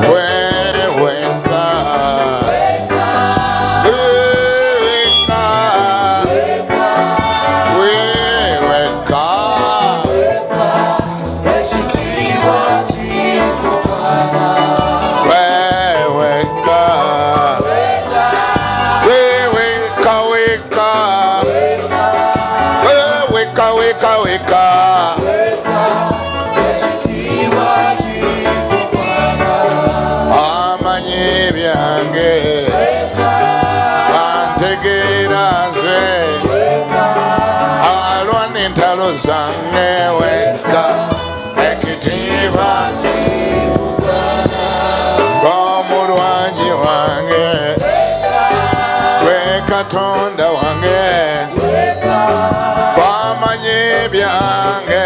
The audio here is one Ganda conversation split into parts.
Weweka, weweka, weweka. Weweka, weweka, weka, weweka, weka, weka. Amanyi ebyange, antegeera nze, alwana entalo zange weka. Ekitiibwa omulwanyi wange, gwe Katonda wange, kwamanyi ebyange.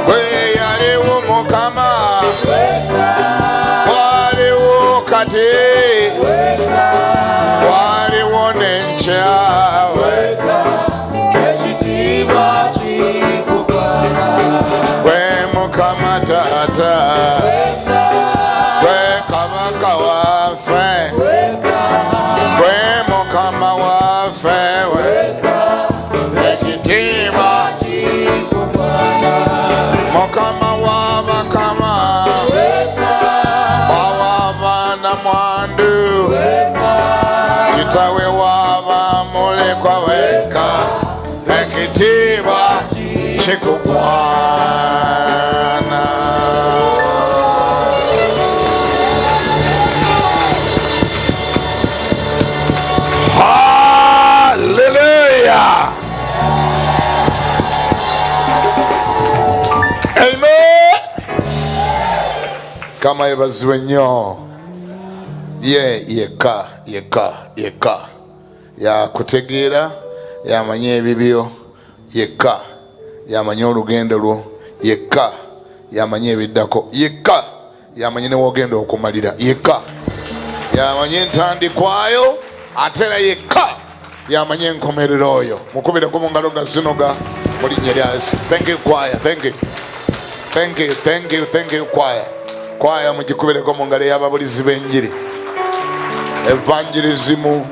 Bwe yaliwo Mukama, waliwo kati, waliwo n'enkya. Gwe Mukama taata, gwe Kabaka waffe, gwe Mukama waffe, ekitiibwa Mukama w'abakama, waw'abaana mwandu, kitawe w'abamulekwa, weka ekitiibwa kikugwana. Hallelujah. Amen. Kama yebazibwe nnyo. Ye yekka, yekka, yekka yakutegeera, yamanyi ebibyo yekka, yamanyi olugendo lwo yekka, yamanyi ebiddako yekka, yamanyi newogenda okumalira yekka, yamanyi entandikwayo, ate era yekka yamanyi enkomerero. Oyo mukubireko mu ngalo nga zinoga mu linnya lya Yesu. Thank you, choir. Thank you, thank you, thank you, thank you, choir. Choir mugikubireko mu ngalo ey'ababulizi b'enjiri, evangelism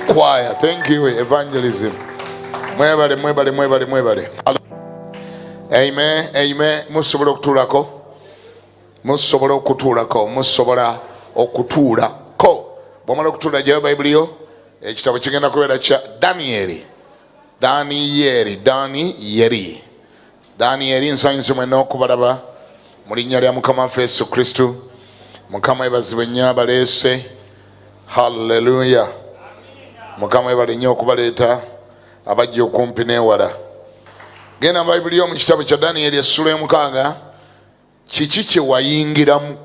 choir. Thank you, evangelism. Mwebale, mwebale, mwebale, mwebale. Amen, amen. Musobola okutuulako, musobola okutuulako, musobola okutuulako. Bwomala okutuula, gyayo Bayibuli yo. Ekitabo kigenda kubeera kya Daniyeri, Daniyeri, Daniyeri, Daniyeri. Nsanyuse mwenna okubalaba mu linnya lya Mukama waffe Yesu Kristo. Mukama ebazibwe nnyo abaleese. Halleluya! Mukama ebale nnyo okubaleeta, abajja okumpi n'ewala. Genda mu Bayibuli yo mu kitabo kya Daniyeri, essula 6. Kiki kye wayingiramu?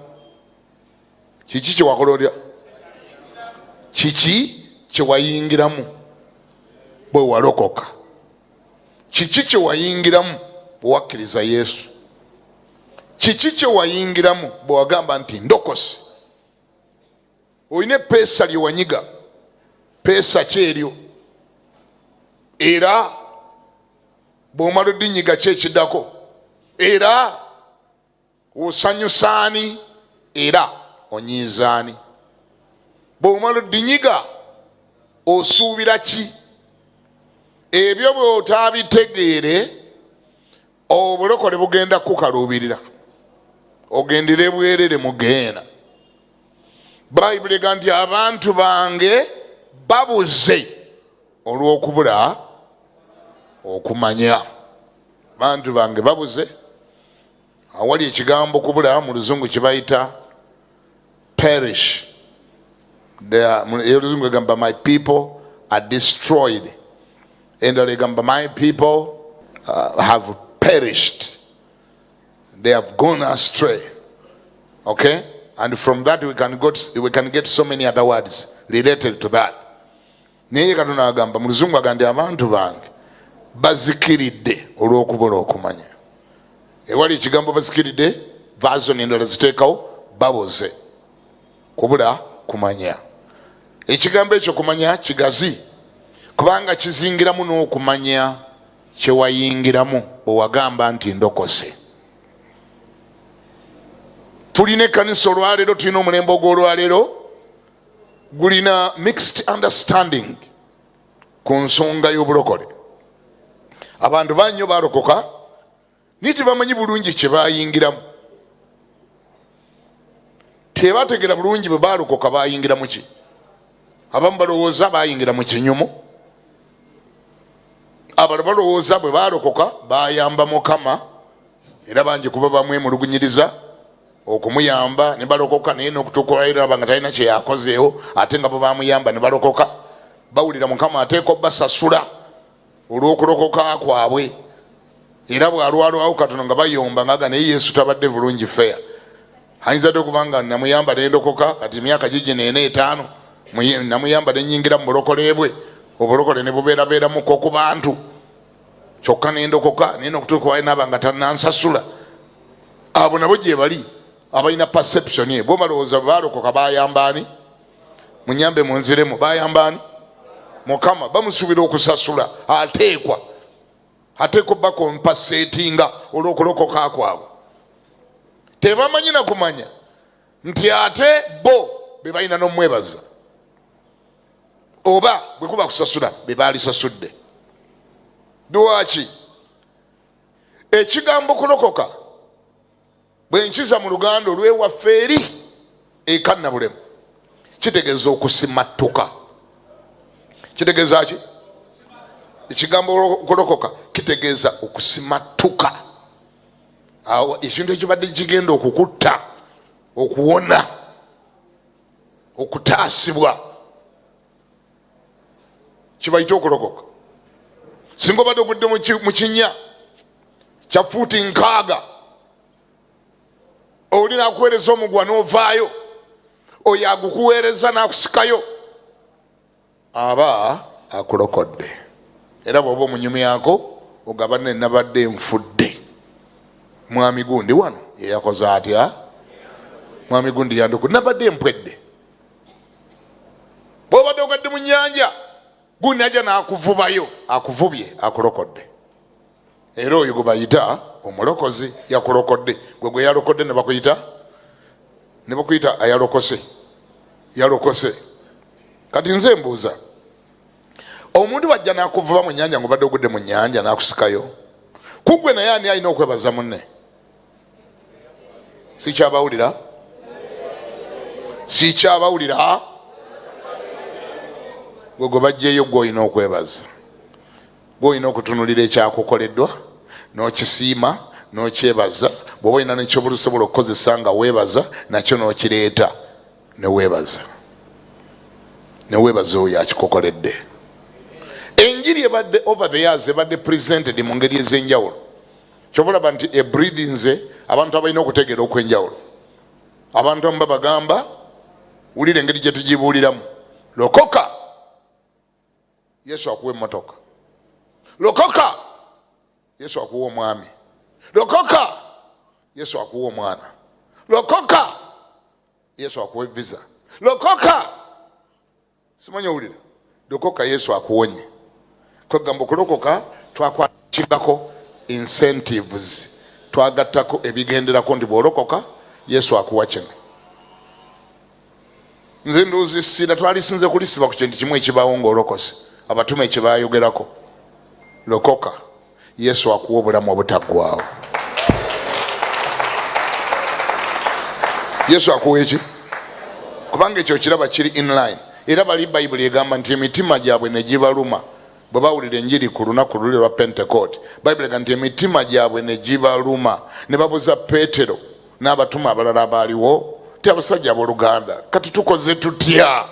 Kiki kye wakola otya? Kiki kye wayingiramu bwe walokoka? Kiki kye wayingiramu bwe wakkiriza Yesu? Kiki kye wayingiramu bwe wagamba nti ndokose? Olina epeesa lye wanyiga, peesa ki eryo? Era bw'omala odinyiga, ki ekiddako? Era osanyusaani? Era onyiizaani? Bw'omala odinyiga, osuubira ki? Ebyo bw'otaabitegeere, obulokole bugenda kukaluubirira, ogendere bwerere mugenda. Bayibuli ega nti abantu bange babuze olw'okubula okumanya. Bantu bange babuze. Awali ekigambo kubula mu Luzungu kibayita perish. Oluzungu egamba, "My people are destroyed." Endala egamba, "My people have perished, they have gone astray." Okay, and from that we can get so many other words related to that. Naye Katonda agamba mu Luzungu, aga nti abantu bange bazikiridde olw'okubula okumanya. Ewali ekigambo bazikiridde, version endala ziteekawo babuze kubula kumanya. Ekigambo ekyo kumanya kigazi, kubanga kizingiramu n'okumanya. Kyewayingiramu bwewagamba nti ndokose. Tulina ekkanisa olwaleero, tulina omulembe ogw'olwaleero gulina mixed understanding ku nsonga y'obulokole. Abantu banyo balokoka naye tebamanyi bulungi kye bayingiramu, tebategera bulungi bwe balokoka bayingira muki. Abamu balowooza bayingira mu kinyumu, abalala balowooza bwe balokoka bayamba Mukama, era bangi kuba bamwemulugunyiriza okumuyamba ne balokoka, naye nokutuuka nga talina kyeyakozeewo, ate nga bo bamuyamba ne balokoka, bawulira Mukama ateeka obasasula olw'okulokoka kwabwe. Era bwalwalwawo katono nga bayomba ngaga, naye Yesu tabadde bulungi feya, ayinza dde okuba nga namuyamba nendokoka, kati emyaka gigino ena etaano namuyamba nenyingira mu bulokole bwe, obulokole ne bubeerabeeramuko ku bantu, kyokka nendokoka, naye nokutuuka walinaaba nga tanansasula. Abo nabo gye bali abalina perception ye, bo balowooza balokoka bayambaani? Munyambe munziremu, bayambaani? Mukama bamusuubira okusasula, ateekwa ateekwa bakompasetinga olw'okulokoka kwabwe. Tebamanyi na kumanya nti ate bo be balina n'omwebaza, oba bwe kuba kusasula be baalisasudde. Lwaki ekigambo kulokoka bwe nkiza mu Luganda olwewaffe eri ekannabulemu kitegeeza okusimattuka? Kitegeeza ki? Ekigambo kulokoka kitegeeza okusimattuka, awo ekintu ekibadde kigenda okukutta, okuwona, okutaasibwa, kibayita okulokoka. Singa obadde ogudde mu kinya kya fuuti 60, oli nakuweereza omugwa n'ovaayo, oyo agukuweereza n'akusikayo aba akulokodde. Era bw'oba omunyumyako ogaba, ne nabadde nfudde, mwami gundi wano yeyakoze atya, mwami gundi yanduku, nabadde mpwedde. Bwobadde ogadde mu nyanja, gundi ajja n'akuvubayo, akuvubye, akulokodde. Era oyo gwe bayita omulokozi yakulokodde. Gwe gwe yalokodde ne bakuyita ayalokose, yalokose. Kati nze mbuuza, omuntu bajja n'akuvuba mu nyanja nga obadde ogudde mu nyanja n'akusikayo, kugwe naye ani alina okwebaza munne? Sikyabawulira, sikyabawulira. Gwe gwe bajjeeyo, gwe olina okwebaza, gwe olina okutunulira ekyakukoleddwa n'okisiima n'okyebaza. Bw'oba olina nekyobusobola okukozesa nga weebaza nakyo, n'okireeta neweebaza, neweebaza oyo akikukoledde. Enjiri ebadde over the years ebadde presented mu ngeri ez'enjawulo. Kyova olaba nti ebreedinze abantu abalina okutegeera okw'enjawulo. Abantu abamu babagamba, wulira engeri gye tugibuuliramu: lokoka, Yesu akuwa emmotoka; lokoka, Yesu akuwa omwami; lokoka, Yesu akuwa omwana; lokoka, Yesu akuwa visa; lokoka, simanyi owulira, lokoka, Yesu akuwonye. Kwegamba okulokoka twakwakingako incentives, twagattako ebigenderako nti bw'olokoka Yesu akuwa kino. Nze ndowooza essira twalisinze kulisiba ku kintu kimu ekibaawo ng'olokose, abatume kyebayogerako: lokoka, Yesu akuwa obulamu obutaggwawo. Yesu akuwa eki? Kubanga ekyo kiraba kiri inline. Era bali Bayibuli egamba nti emitima gyabwe ne gibaluma bwe bawulira enjiri ku lunaku luli lwa Pentecote. Bayibuli ega nti emitima gyabwe ne gibaluma, ne babuza Peetero n'abatume abalala abaaliwo ti, abasajja abooluganda, kati tukoze tutya?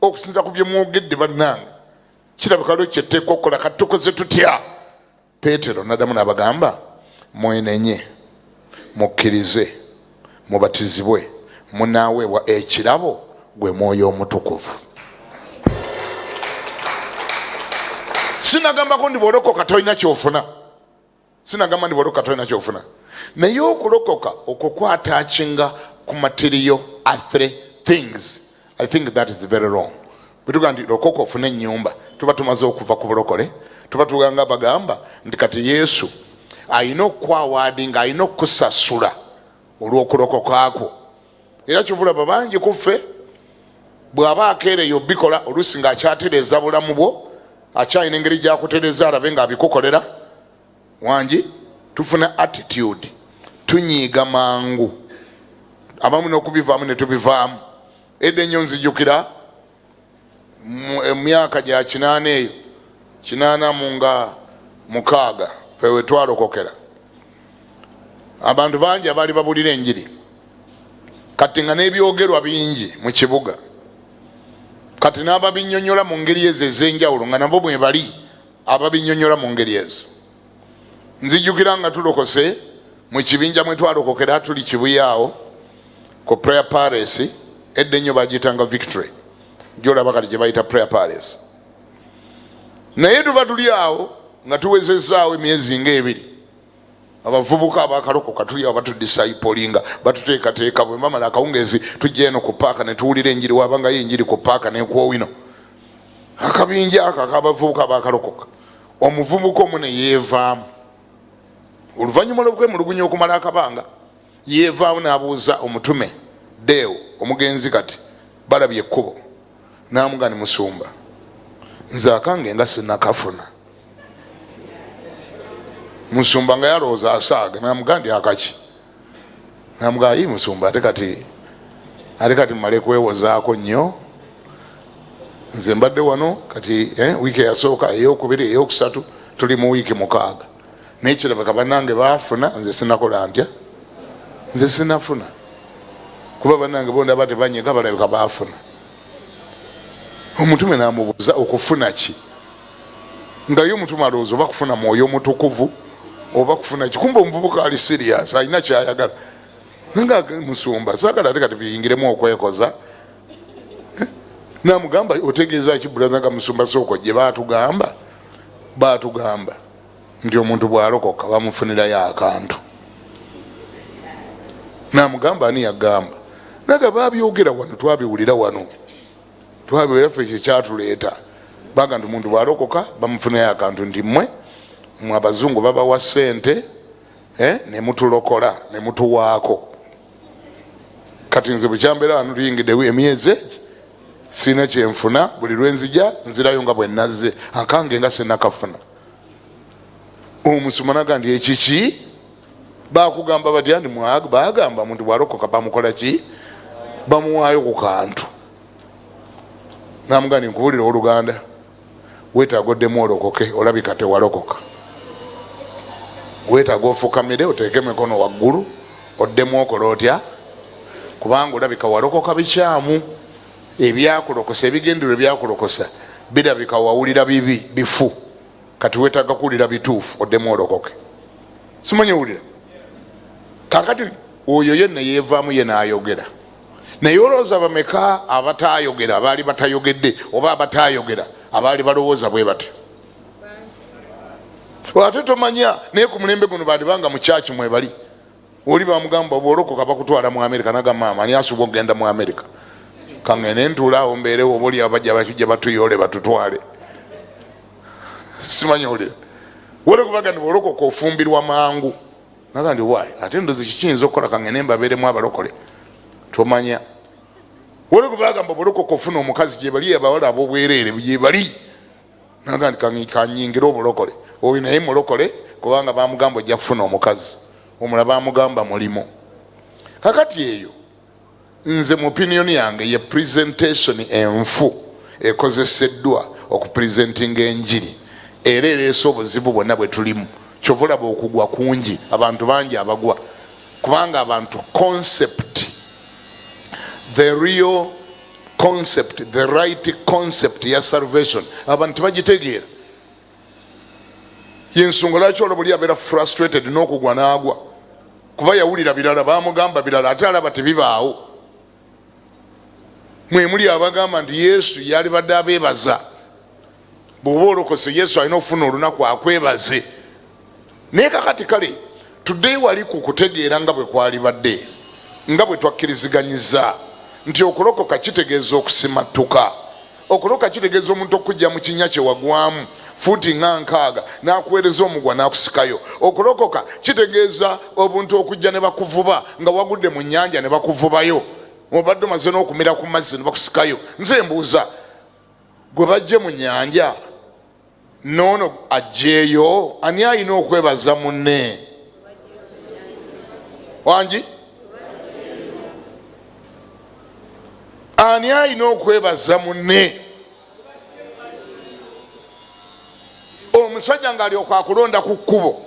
Okusinzira ku bye mwogedde, bannange, kirabika lwo kyetteeka okukola, kati tukoze tutya? Peetero naddamu n'abagamba, mwenenye, mukkirize, mubatizibwe, munaaweebwa ekirabo gwe Mwoyo Omutukuvu. Sinagambako ndi bwolokoka tolina kyofuna, sinagamba ndi bwolokoka tolina kyofuna, naye okulokoka okukwatakinga ku material earthly things, I think that is very wrong. Bwetuga nti lokoka ofune ennyumba, tuba tumaze okuva ku bulokole. Tuba tuganga bagamba nti kati Yesu alina okukwawaadi, nga alina okukusasula olw'okulokoka kwo. Era kyovulaba bangi kuffe bw'aba akeereyo bikola, oluusi ng'akyatereeza bulamu bwo, akyalina engeri gyakutereeza alabe ng'abikukolera. Wangi tufuna attitude, tunyiiga mangu, abamu n'okubivaamu ne tubivaamu. Edda ennyo nzijukira emyaka gya 80 eyo, 86, fe we twalokokera, abantu bangi abaali babulira enjiri, kati nga n'ebyogerwa bingi mu kibuga, kati n'ababinyonyola mu ngeri ezo ez'enjawulo nga nabo bwe bali ababinyonyola mu ngeri ezo. Nzijukira nga tulokose mu kibinja mwe twalokokera, tuli Kibuyaawo ku Prayer Palace. Edda ennyo bagiyitanga Victory, gyolaba kati gye bayita Prayer Palace. Naye tuba tuli awo nga tuwezezaawo emyezi nga 2, abavubuka abakalokoka tuli awo batudisciplinga, batuteekateeka. Bwe bamala akawungeezi tujja eno ku paaka ne tuwulira enjiri, wabangayo enjiri ku paaka nekwowino akabinja ako akabavubuka abakalokoka. Omuvubuka omu ne yeevaamu oluvannyuma lw'okwemulugunya okumala akabanga, yeevaamu n'abuuza omutume Deo omugenzi kati balabye ekkubo, n'amuga ni, "Musumba, nze akange nga sinakafuna." Musumba nga yalowooza asaaga, namuga nti, "Akaki?" Namuga, "Yi musumba, ate kati mmale kwewozaako nnyo, nze mbadde wano kati wiiki eyasooka, eyokubiri, eyokusatu, tuli mu wiiki 6, naye kirabika bannange baafuna, nze sinakola ntya, nze sinafuna, kuba bannange bondaba tebanyega, balabika baafuna." Omutume namubuuza, "Okufuna ki?" Nga ye omutume alowooza oba kufuna mwoyo omutukuvu oba kufuna ki. Kumba omuvubuka ali serious, alina kyayagala. Nga, "Musumba, saagala ate kati biyingiremu okwekoza." Namugamba, "Otegeeza ki, brother?" Nga, "Musumba, sooka gye baatugamba nti omuntu bw'alokoka bamufunirayo akantu." Namugamba, "Ani yagamba?" Naga, "Babyogera wano, twabiwulira wano, twabiwulira ffe, kyekyatuleeta. Baga nti omuntu bw'alokoka bamufunirayo akantu, nti mmwe mwe abazungu babawa ssente nemutulokola nemutuwaako. Kati nze bukyambeera wano tuyingidde emyezi egi, sirina kyenfuna. Buli lwenzija nzirayo nga bwe nazze, akange nga sinakafuna." Omusumba naga nti, "Ekiki? Bakugamba batya?" Nti bagamba muntu bwalokoka bamukola ki? Bamuwaayo ku kantu." Namuga nti, "Nkubulira oluganda, weetaaga oddemu olokoke, olabika tewalokoka. Weetaaga ofukamire, oteeke emikono waggulu, oddemu okola otya, kubanga olabika walokoka bikyamu. Ebyakulokosa, ebigendererwa ebyakulokosa birabika wawulira bibi, bifu. Kati weetaaga kuwulira bituufu, oddemu olokoke." Simanyi owulira. Kakati oyo ye neyeevaamu, ye n'ayogera. Naye olowooza bameka abatayogera abaali batayogedde, oba abatayogera abaali balowooza bwe batyo? Ate tomanya, naye ku mulembe guno bandibanga mu kyaki mwebali. Oli bamugamba, "Bwolokoka bakutwala mu Amerika." Naga, "Maama, ani asuba okugenda mu Amerika? Kaŋŋende ntuule awo mbeerewo, oba oli abajja bajja batuyole batutwale." Simanyi owulira. Wole kubaga nti bwolokoka ofumbirwa mangu. Naga nti, "Wayi, ate ndozi kikiyinza okukola? Kaŋŋende mbabeeremu abalokole." Tomanya. Wole kubagamba bwolokoka ofuna omukazi, gyebali abawala ab'obwereere, gyebali. Naga nti, "Kanyingire obulokole." Oyo naye mulokole kubanga bamugamba ojja kufuna omukazi, omulala bamugamba mulimu. Kakati eyo nze mu opinion yange ye presentation enfu ekozeseddwa okupresentinga enjiri, era ereese obuzibu bwonna bwe tulimu. Kyova olaba okugwa kungi, abantu bangi abagwa, kubanga abantu concept, the real concept, the right concept ya salvation, abantu tebagitegeera. Yensonga lwaki olwo buli abeera frustrated n'okugwa n'agwa, kuba yawulira birala, bamugamba birala, ate alaba tebibaawo. Mwe muli abagamba nti Yesu yalibadde abeebaza. Bw'oba olokose, Yesu alina okufuna olunaku akwebaze. Naye kakati kale tuddeyo wali ku kutegeera nga bwe kwalibadde, nga bwe twakkiriziganyiza nti okulokoka kitegeeza okusimattuka. Okulokoka kitegeeza omuntu okujja mu kinnya kye wagwamu. Fuuti nga 60, n'akuweereza omugwa n'akusikayo. Okulokoka kitegeeza obuntu okujja ne bakuvuba nga wagudde mu nnyanja ne bakuvubayo, obadde omaze n'okumira ku mazzi ne bakusikayo. Nze mbuuza, gwe bajje mu nnyanja n'ono ajjeeyo, ani alina okwebaza munne? Wangi, ani alina okwebaza munne? Omusajja ng'alyoka akulonda ku kkubo,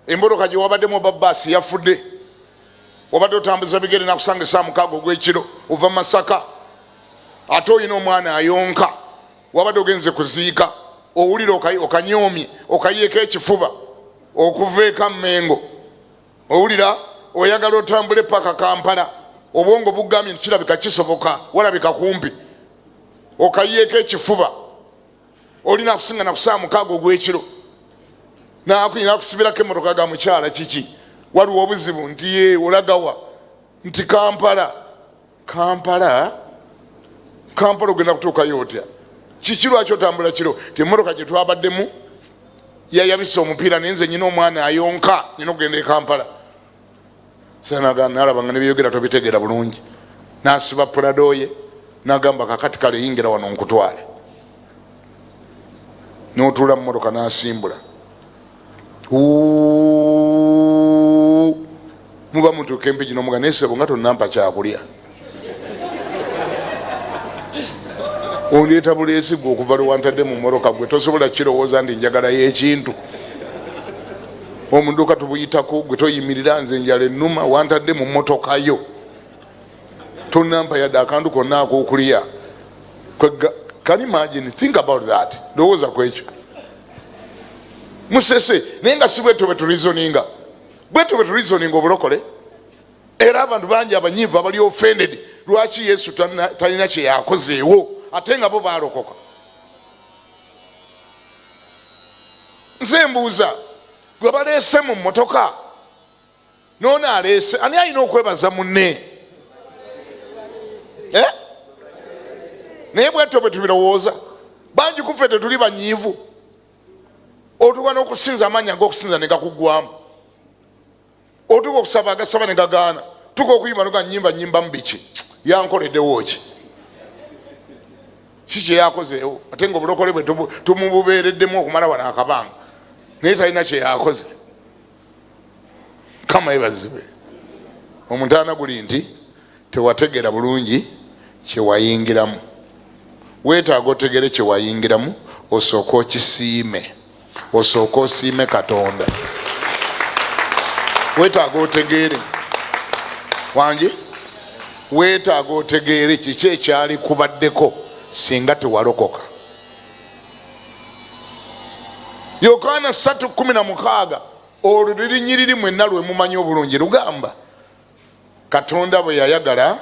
emmotoka gye wabaddemu oba baasi yafudde, wabadde otambuza bigere, nakusanga esaawa 6 ogw'ekiro, ova Masaka, ate olina omwana ayonka, wabadde ogenze kuziika, owulira okanyoomye, okayieko ekifuba okuva eka Mmengo, owulira oyagala otambule paka Kampala, obwongo bugambye nti kirabika kisoboka, walabika kumpi, okayieko ekifuba, olina kusingana ku saawa 6 ogw'ekiro, nakusibirako emmotoka ga mukyala, kiki waliwo obuzibu? Nti ye olagawa? Nti Kampala. Kampala, Kampala ogenda kutuukayo otya? Kiki, lwaki otambula kiro? Ti emmotoka gye twabaddemu yayabisa omupiira, naye nze nyina omwana ayonka, nyina okugenda e Kampala. Nalaba nga nebyeyogera tobitegeera bulungi, nasiba Prado ye, nagamba kakati kale yingira wano nkutwale, notuula mu motoka, nasimbula, muba mutuuka Empigi, nomuga naye sebo nga tonampa kyakulya, ondeeta buleesi gwe okuva lwewantadde mu mmotoka, gwe tosobola kirowooza nti njagalayo ekintu, omuduka tubuyitako, gwe toyimirira, nze njala ennuma, wantadde mu mmotoka yo, tonampa yadde akantu konna akokulya. Can you imagine? Think about that. Ndowooza ku ekyo musese, naye nga si bwetyo bwetureasoninga, bwetyo bwetureasoninga obulokole. Era abantu bangi abanyiivu abali offended, lwaki Yesu talina kyeyakozeewo ate nga bo balokoka? Nze mbuuza, gwe baleese mu mmotoka noono aleese, ani alina okwebaza munne? Eh? Naye bwetyo bwe tubirowooza, bangi kuffe tetuli banyiivu, otuuka n'okusinza amaanyi ag'okusinza ne gakuggwamu, otuuka okusaba agasaba ne gagaana, tuuka okuyimba noga nyimba nyimbamu biki, yankoleddewo ki, ki kyeyakozeewo? Ate nga obulokole bwe tumububeereddemu okumala wano akabanga, naye talina kyeyakoze. Kama ebazibe omutaana guli nti tewategeera bulungi kyewayingiramu. Weetaaga otegere kyewayingiramu, osooke okisiime, osooke osiime Katonda. Weetaaga otegeere wangi, weetaaga otegeere kiki ekyali kubaddeko singa tewalokoka. Yokaana 3:16, olwo lirinyiriri mwenna lwe mumanyi obulungi, lugamba Katonda bwe yayagala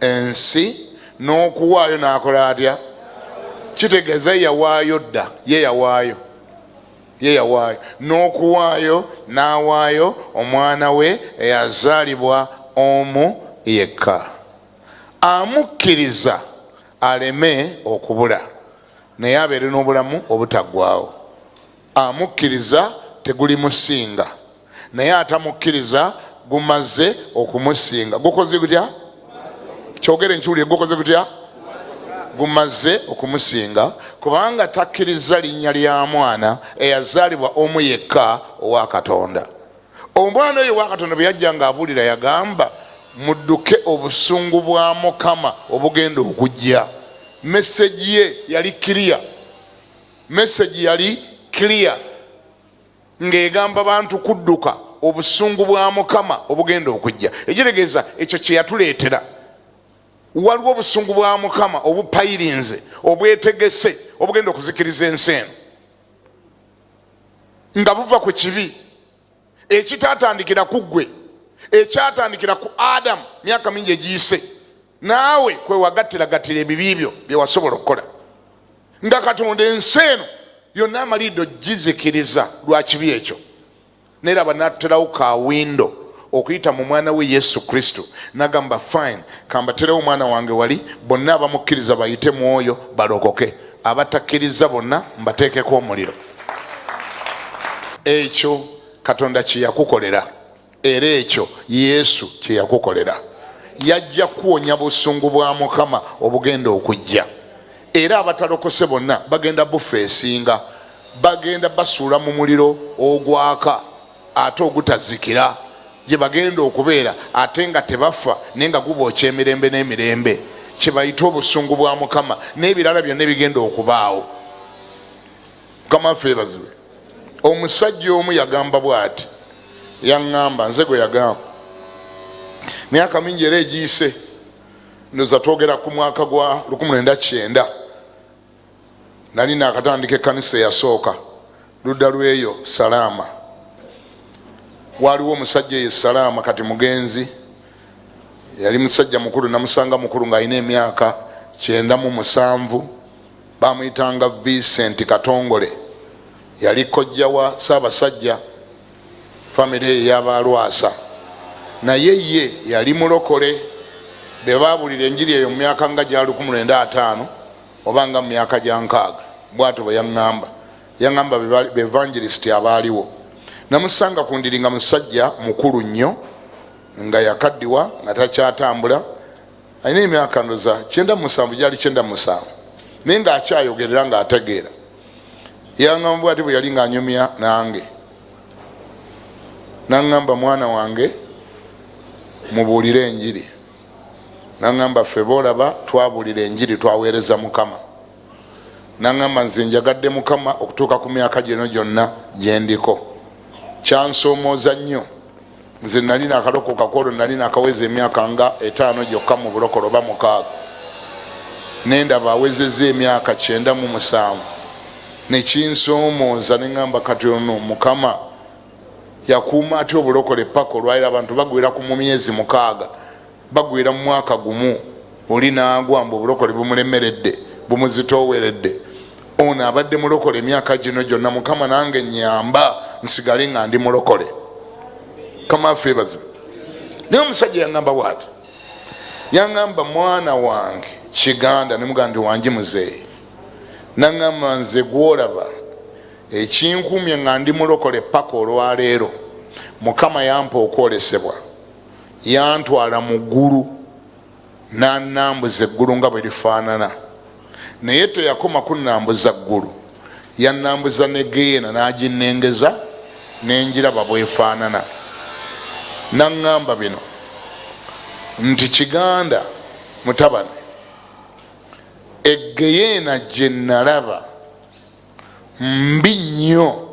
ensi n'okuwaayo n'akola atya? Kitegeeza yawaayo dda, ye yawaayo, ye yawaayo n'okuwaayo, n'awaayo omwana we eyazaalibwa omu yekka, amukkiriza aleme okubula naye abeere n'obulamu obutaggwaawo. Amukkiriza tegulimusinga, naye atamukkiriza gumaze okumusinga. Gukoze gutya? Kyogere nkiwulire. Gukoze gutya? Gumaze okumusinga, kubanga takkiriza linnya lya mwana eyazaalibwa omu yekka owa Katonda. Omwana oyo owa Katonda bwe yajja ng'abuulira, yagamba mudduke obusungu bwa Mukama obugenda okujja. Message ye yali clear, message yali clear, ng'egamba bantu kudduka obusungu bwa Mukama obugenda okujja. Ekitegeeza ekyo kye yatuleetera, waliwo obusungu bwa Mukama obupayirinze, obwetegese, obugenda okuzikiriza ensi eno, nga buva ku kibi ekitatandikira ku ggwe, ekyatandikira ku Adamu myaka mingi egiyise, naawe kwewagattiragatira ebibi byo bye wasobola okukola, nga Katonda ensi eno yonna amaliidde ogizikiriza lwa kibi ekyo. Naye laba natuterawo ka window okuyita mu mwana we Yesu Kristo, nagamba fine, kambaterewo omwana wange wali, bonna abamukkiriza bayite mwoyo balokoke. Abatakkiriza bonna mbateekeko omuliro. Ekyo Katonda kye yakukolera, era ekyo Yesu kye yakukolera. Yajja kuwonya busungu bwa Mukama obugenda okujja. Era abatalokose bonna bagenda bufeesinga, bagenda basuula mu muliro ogwaka ate ogutazikira, gye bagenda okubeera ate nga tebafa, naye nga gubookya emirembe n'emirembe, kye bayita obusungu bwa Mukama n'ebirala byonna ebigenda okubaawo. Mukama waffe yeebazibwe. Omusajja omu yagamba bw'ati, yaŋŋamba nze gwe yagamba myaka mingi era egiyise, ndoza twogera ku mwaka gwa 1990, nali naakatandika ekkanisa eyasooka ludda lweyo Salaama. Waaliwo omusajja eyo Salaama, kati mugenzi, yali musajja mukulu, namusanga mukulu ng'alina emyaka 97, bamuyitanga Vincent Katongole, yali kojja wa Ssaabasajja, famire eyo ey'Abalwasa, naye ye yali mulokole. Be baabulira enjiri eyo mu myaka nga gya 1950 oba nga mu myaka gya 60, bw'atyo bwe yaŋŋamba. Yaŋŋamba be evangelist abaaliwo. Namusanga ku ndiri nga musajja mukulu nnyo, nga yakaddiwa, nga takyatambula, alina emyaka ndoza 97, gyali 97, naye ng'akyayogerera ng'ategeera. Yaŋŋamba bw'ati bwe yali ng'anyumya nange, naŋŋamba, mwana wange, mubuulire enjiri. Naŋŋamba, ffe boolaba twabuulira enjiri, twaweereza Mukama. Naŋŋamba, nze njagadde Mukama okutuuka ku myaka gino gyonna gyendiko. Kyansoomooza nnyo. Nze nali nakalokoka kwolwo, nali nakaweza emyaka nga 5 gyokka mu bulokole oba 6, nendaba awezezza emyaka 97, nekinsoomooza, neŋŋamba, kati ono Mukama yakuuma atya obulokole paka olwaliro? Abantu bagwera ku mu myezi 6, bagwera mu mwaka gumu, oli naagwa mbu obulokole bumulemeredde, bumuzitooweredde. Ono abadde mulokole emyaka gino gyonna. Mukama nange nyamba nsigale nga ndi mulokole. Mukama waffe yeebazibwe. Naye omusajja yaŋŋamba bw'ati, yaŋŋamba, mwana wange Kiganda, ne mugamba nti wangi muzeeyi. Naŋŋamba, nze gwolaba ekinkumye nga ndi mulokole paka olwaleero, Mukama yampa okwolesebwa, yantwala mu ggulu n'annambuza eggulu nga bwe lifaanana. Naye teyakoma kunnambuza ggulu, yannambuza ne geyeena n'aginnengeza nenjiraba bwefaanana. Naŋŋamba bino nti, Kiganda mutabani, egeyeena gye nalaba mbi nnyo,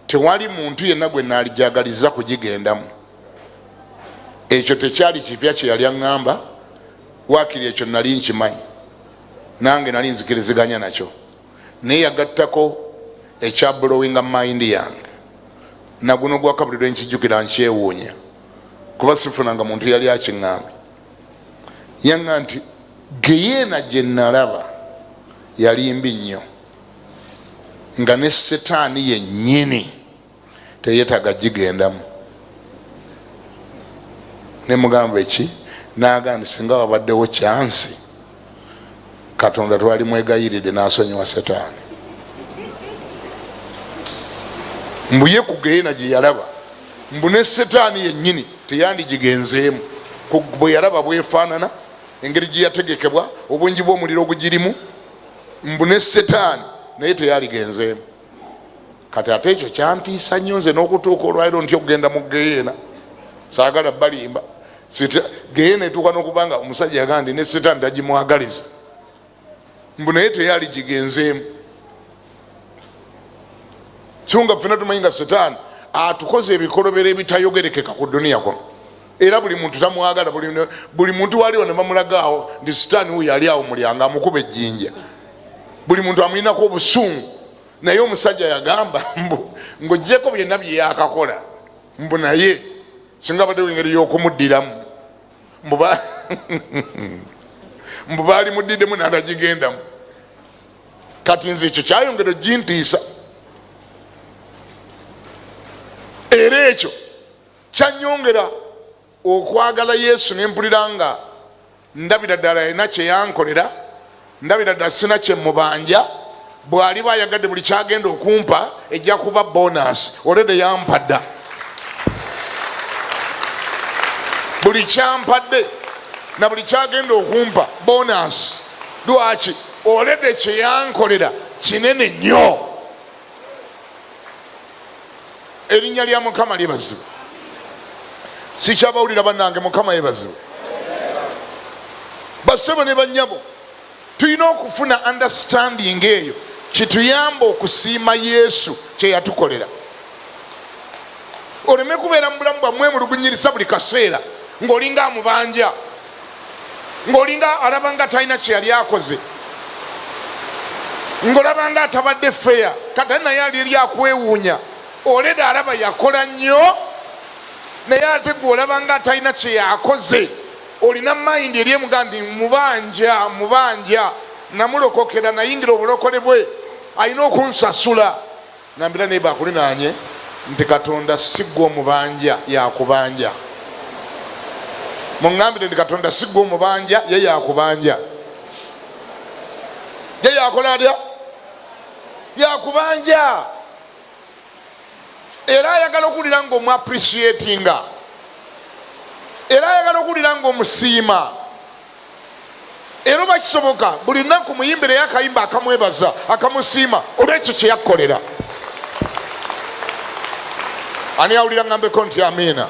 tewali muntu yenna gwe naalijagaliza kugigendamu. Ekyo tekyali kipya kye yali aŋŋamba, waakiri ekyo nali nkimanyi, nange nali nzikiriziganya nakyo, naye yagattako ekya blowinga mind yange. Naguno gwaka buli lwe nkijjukira nkyewuunya, kuba sifunanga muntu yali akiŋŋambye. Yaŋŋa nti geyeena gye nalaba yali mbi nnyo, nga ne setaani yennyini teyetaaga gigendamu. Nemugamba eki? Naga nti singa wabaddewo kyansi, Katonda twali mwegayiridde n'asonyiwa setaani. Mbu ye ku geyeena gye yalaba, mbu ne setaani yennyini teyandigigenzeemu, bwe yalaba bwefaanana, engeri gye yategekebwa, obungi bw'omuliro ogugirimu, mbu ne setaani naye teyaligenzeemu. Kati ate ekyo kyantiisa nnyo nze n'okutuuka olwaliro nti okugenda mu geyeena saagala balimba. Geyeena etuuka n'okuba nga omusajja yagamba nti ne setaani tagimwagaliza, mbu naye teyaligigenzeemu. So nga ffena tumanyi nga setaani atukoze ebikolobero ebitayogerekeka ku duniya kuno, era buli muntu tamwagala. Buli muntu waliwo ne bamulagaawo nti sitaani wuyo ali awo mulyango amukuba ejjinja, buli muntu amulinako obusungu. Naye omusajja yagamba mbu ng'oggyeko byonna bye yakakola, mbu naye singa abaddewo engeri y'okumuddiramu, mbu baali muddiddemu n'atagigendamu. Kati nze ekyo kyayongera ogintiisa, era ekyo kyanyongera okwagala Yesu, nempulira nga ndabira ddala alina kyeyankolera. Ndabira ddala sina kye mubanja. Bw'aliba ayagadde buli kyagenda okumpa ejja kuba bonus, already yampa dda. Buli kyampadde na buli kyagenda okumpa bonus. Lwaki? Already kye yankolera kinene nnyo. Erinnya lya Mukama lyebazibwe. Sikyabawulira bannange, Mukama yebazibwe. Bassebo ne bannyabo, tulina okufuna understanding eyo kituyamba okusiima Yesu kye yatukolera. Oleme kubeera mu bulamu bwammwe mulugunyiriza buli kaseera ng'olinga amubanja, ng'olinga alaba nga talina kye yali akoze, ng'olaba nga atabadde feya. Kati naye ali eri akwewuunya, oleda alaba yakola nnyo, naye ate gwe olaba nga atalina kye yakoze. Olina mayindi eri emuga nti mubanja, mubanja, namulokokera, nayingira obulokole bwe, alina okunsasula. Ngambira naye bakulinaanye nti Katonda si gwe omubanja, yakubanja. Muŋŋambire nti Katonda si gwe omubanja, ye yakubanja. Ye yakola atya? Yakubanja. Era ayagala okuwulira ng'omu appreciatinga, era ayagala okuwulira ng'omusiima. Era oba kisoboka buli lunaku muyimbireyo akayimba akamwebaza, akamusiima olw'ekyo kye yakkolera. Ani awulira ngambeko nti amiina?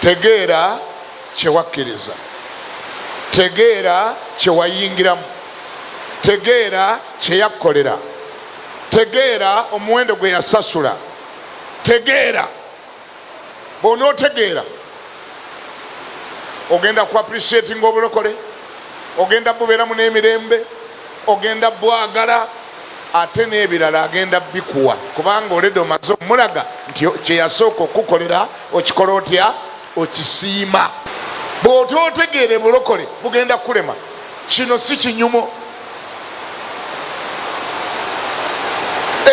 Tegeera kye wakkiriza, tegeera kye wayingiramu, tegeera kye yakkolera, tegeera omuwendo gwe yasasula, tegeera. Bw'onootegeera ogenda ku appreciating obulokole, ogenda bubeeramu n'emirembe, ogenda bwagala, ate n'ebirala agenda bikuwa, kubanga oleda omaze omulaga nti kye yasooka okukukolera okikola otya, okisiima. Bw'otootegeere bulokole bugenda kukulema. Kino si kinyumo.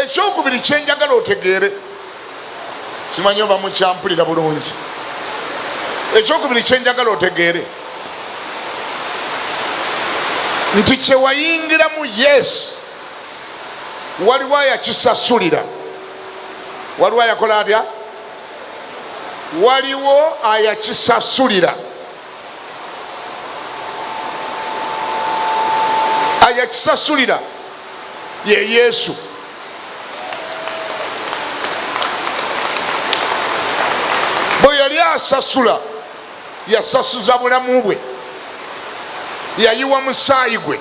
Ekyokubiri kyenjagala otegeere, simanyi oba mukyampulira bulungi. Ekyokubiri kyenjagala otegeere nti kyewayingiramu Yesu waliwo ayakisasulira, waliwo ayakola atya, waliwo ayakisasulira. Ayakisasulira ye Yesu. Bwe yali asasula, yasasuza bulamu bwe, yayiwa musaayi gwe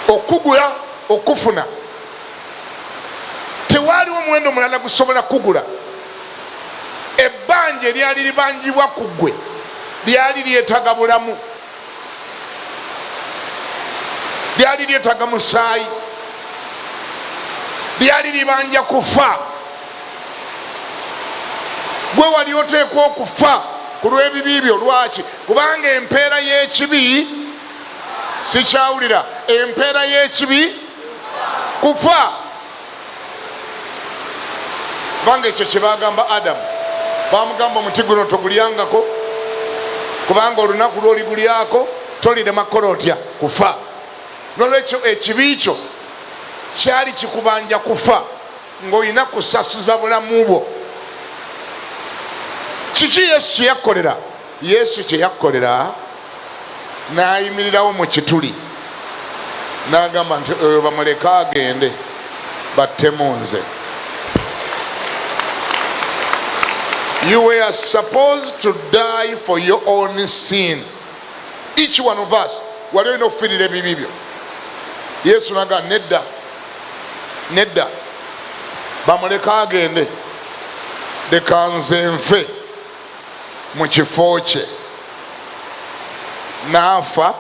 okugula, okufuna. Tewaaliwo muwendo mulala gusobola kugula. Ebbanja eryali libanjibwa ku ggwe lyali lyetaaga bulamu, lyali lyetaaga musaayi, lyali libanja kufa. Gwe wali oteekwa okufa ku lw'ebibi byo. Lwaki? Kubanga empeera y'ekibi, sikyawulira, empeera y'ekibi kufa. Kubanga ekyo kye bagamba Adamu, bamugamba omuti guno togulyangako, kubanga olunaku lw'oligulyako tolirema kukola otya? Kufa. Nolwekyo ekibi kyo kyali kikubanja kufa, ng'olina kusasuza bulamu bwo. Kiki Yesu kye yakkolera? Yesu kye yakkolera, n'ayimirirawo mu kituli n'agamba nti oyo bamuleke agende, battemu nze. You were supposed to die for your own sin. Each one of us wali olina okufiirira ebibi byo. Yesu naga nedda, nedda, bamuleke agende, leka nze nfe mu kifo kye. N'afa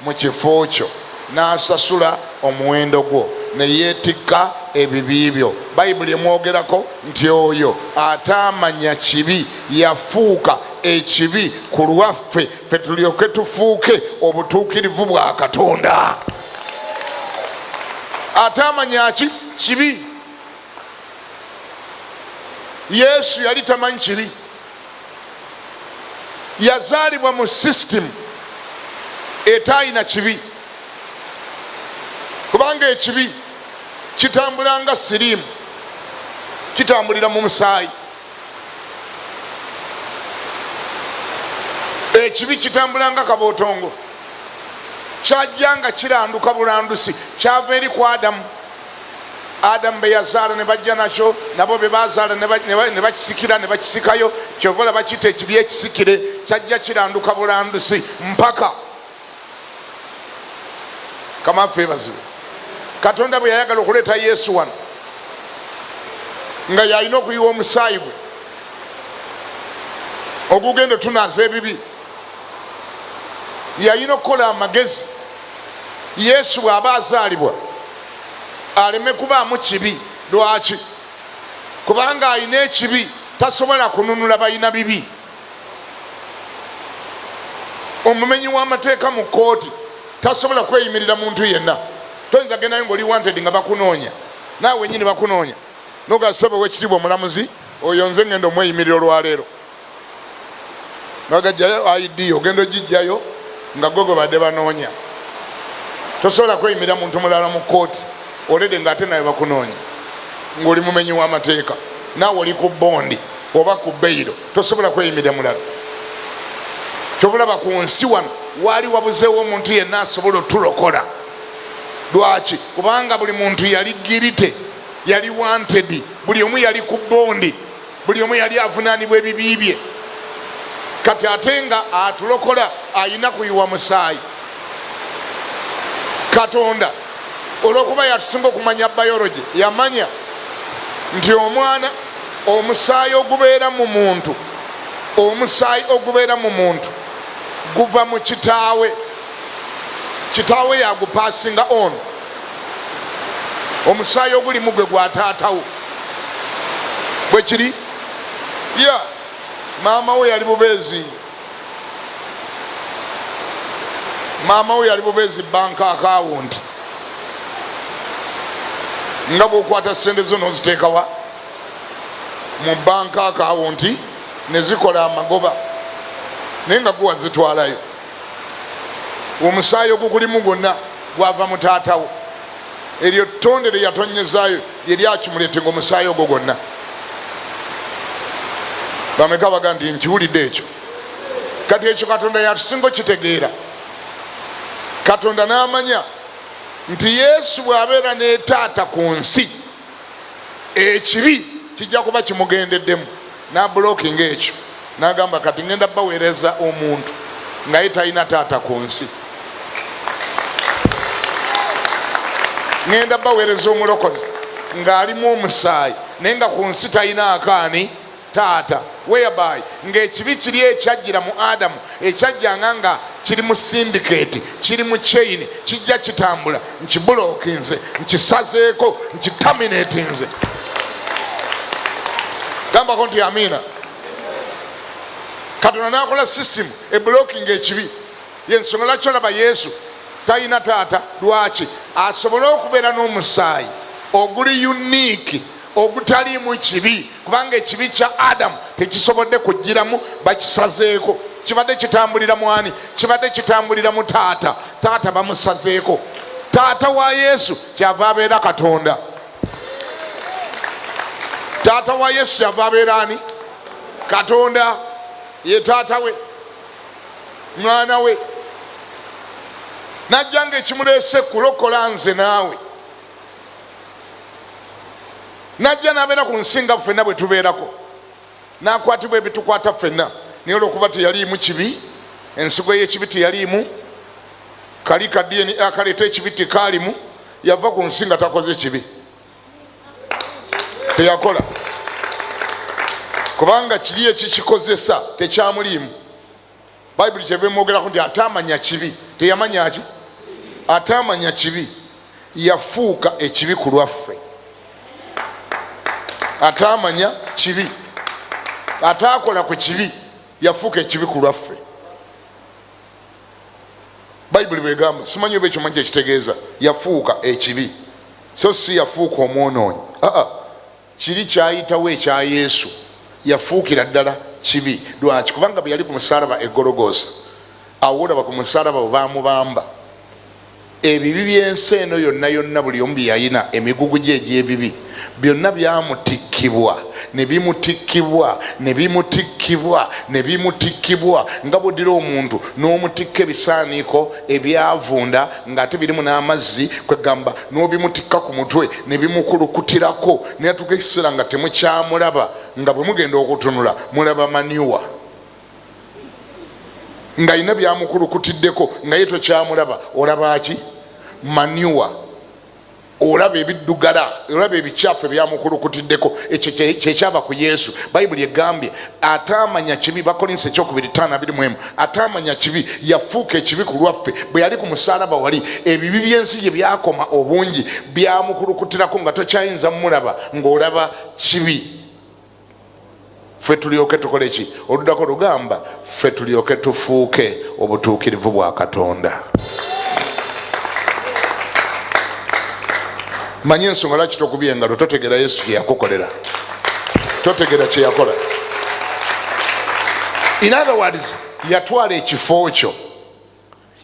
mu kifo kyo, n'asasula omuwendo gwo, ne yeetikka ebibi byo. Bayibuli emwogerako nti oyo ataamanya kibi yafuuka ekibi ku lwaffe, ffe tulyoke tufuuke obutuukirivu bwa Katonda. Ataamanya ki? Kibi. Yesu yali tamanyi kibi. Yazaalibwa mu sisitimu Etaalina kibi, kubanga ekibi kitambula nga siriimu, kitambulira mu musaayi. Ekibi kitambula nga kabootongo, kyajja nga kiranduka bulandusi, kyava eri ku Adamu. Adamu be yazaala ne bajja nakyo, nabo be bazaala ne bakisikira ne bakisikayo. Kyova olaba kiyita ekibi ekisikire, kyajja kiranduka bulandusi mpaka kamaffe ebazibu. Katonda bwe yayagala okuleeta Yesu wano, nga yalina okuyiwa omusaayi gwe ogugenda otunaaza ebibi, yalina okukola amagezi Yesu bw'aba azaalibwa aleme kubaamu kibi. Lwaki? Kubanga alina ekibi tasobola kununula balina bibi. Omumenyi w'amateeka mu kkooti tasobola kweyimirira muntu yenna. Toyinza gendayo ng'oli wanted nga bakunoonya, naawe wenyini bakunoonya, noga ssebo owekitiibwa omulamuzi, oyo nze ngenda omweyimirira olwaleero. Nagajjayo ID, ogenda ogijjayo nga gwe gwe badde banoonya. Tosobola kweyimirira muntu mulala mu kkooti olede nga ate nawe bakunoonya ng'oli mumenyi w'amateeka, naawe oli ku bondi oba ku beyiro, tosobola kweyimirira mulala. Kyova olaba ku nsi wano waali wabuzeewo omuntu yenna asobola otulokola. Lwaki? Kubanga buli muntu yali girite, yali wanted, buli omu yali ku bondi, buli omu yali avunaanibwa ebibi bye. Kati ate nga atulokola alina kuyiwa musaayi. Katonda olw'okuba yatusinga okumanya biology, yamanya nti omwana omusaayi ogubeera mu muntu, omusaayi ogubeera mu muntu guva mu kitaawe, kitaawe yagupasinga on. Omusaayi oguli mu gwe gwa taatawo. Bwe kiri ya maama we yali bubeezi, maama we yali bubeezi bank account, nga bwokwata sente zo noziteekawa mu bank account nezikola amagoba, naye nga guwa zitwalayo. Omusaayi ogukulimu gwonna gwava mu taatawo. Eryo ttonde lye yatonyezaayo lye lyakimuleetenga omusaayi ogwo gwonna. Bameka baga nti nkiwulidde ekyo? Kati ekyo Katonda yatusinga okitegeera. Katonda n'amanya nti Yesu bw'abeera ne taata ku nsi, ekibi kijja kuba kimugendeddemu, n'abulokinga ekyo n'agamba, kati ngenda baweereza omuntu nga ye talina taata ku nsi, ngenda baweereza omulokozi ng'alimu omusaayi naye nga ku nsi talina akaani taata, whereby ng'ekibi kiri ekyajjira mu Adamu, ekyajjanga nga kiri mu syndicate, kiri mu chain, kijja kitambula, nkibulokinze, nkisazeeko, nkitaminatinze. Gambako nti amiina. Katonda n'akola system ebulokinga ekibi. Yensonga lwaki olaba Yesu talina taata. Lwaki? Asobole okubeera n'omusaayi oguli unique, ogutaliimu kibi, kubanga ekibi kya Adamu tekisobodde kugiramu, bakisazeeko. Kibadde kitambulira mwani? Kibadde kitambulira mu taata. Taata bamusazeeko. Taata wa Yesu kyava abeera Katonda. Taata wa Yesu kyava abeera ani? Katonda. Ye taata we, mwana we najja nga ekimuleese kulokola nze naawe. Najja n'abeera ku nsi nga ffenna bwe tubeerako, n'akwatibwa ebitukwata ffenna, naye olwokuba teyaliimu kibi, ensigo y'ekibi teyaliimu, kali ka DNA akaleeta ekibi tekaalimu, yava ku nsi nga takoze kibi, teyakola, kubanga kiri ekikikozesa tekyamuliimu. Bayibuli kyeva emwogerako nti ataamanya kibi, teyamanya ki? Ataamanya kibi yafuuka ekibi ku lwaffe. Ataamanya kibi, ataakola ku kibi, yafuuka ekibi ku lwaffe. Bayibuli bwegamba, simanyi oba ekyo manyi kyekitegeeza, yafuuka ekibi, so si yafuuka omwonoonyi. Aa, kiri kyayitawo ekya Yesu, yafuukira ddala kibi. Lwaki? Kubanga bwe yali ku musaalaba e Gologoosa, Awo olaba ku musalaba bwe bamubamba, ebibi by'ensi eno yonna yonna buli omu bye yalina, emigugu gye egy'ebibi byonna byamutikkibwa, ne bimutikkibwa, ne bimutikkibwa, ne bimutikkibwa, nga bw'oddira omuntu n'omutikka ebisaaniiko ebyavunda ng'ate birimu n'amazzi, kwegamba n'obimutikka ku mutwe ne bimukulukutirako, naye atuuka ekiseera nga temukyamulaba, nga bwe mugenda okutunula mulaba manure ng'alina byamukulukutiddeko, nga ye tokyamulaba, olaba ki? Manure, olaba ebiddugala, olaba ebikyafu ebyamukulukutiddeko. Ekyo kyekyava ku Yesu. Bayibuli egambye ataamanya kibi, Bakolinso ekyokubiri ttaano abiri mu emu, ataamanya kibi yafuuka ekibi ku lwaffe. Bwe yali ku musaalaba wali, ebibi by'ensi gye byakoma obungi byamukulukutirako nga tokyayinza mulaba, ng'olaba kibi. Ffe tulyoke tukole ki? Oluddako lugamba ffe tulyoke tufuuke obutuukirivu bwa Katonda. Manye ensonga lwaki tokubye engalo, totegeera Yesu kye yakukolera, totegeera kye yakola. In other words, yatwala ekifo kyo,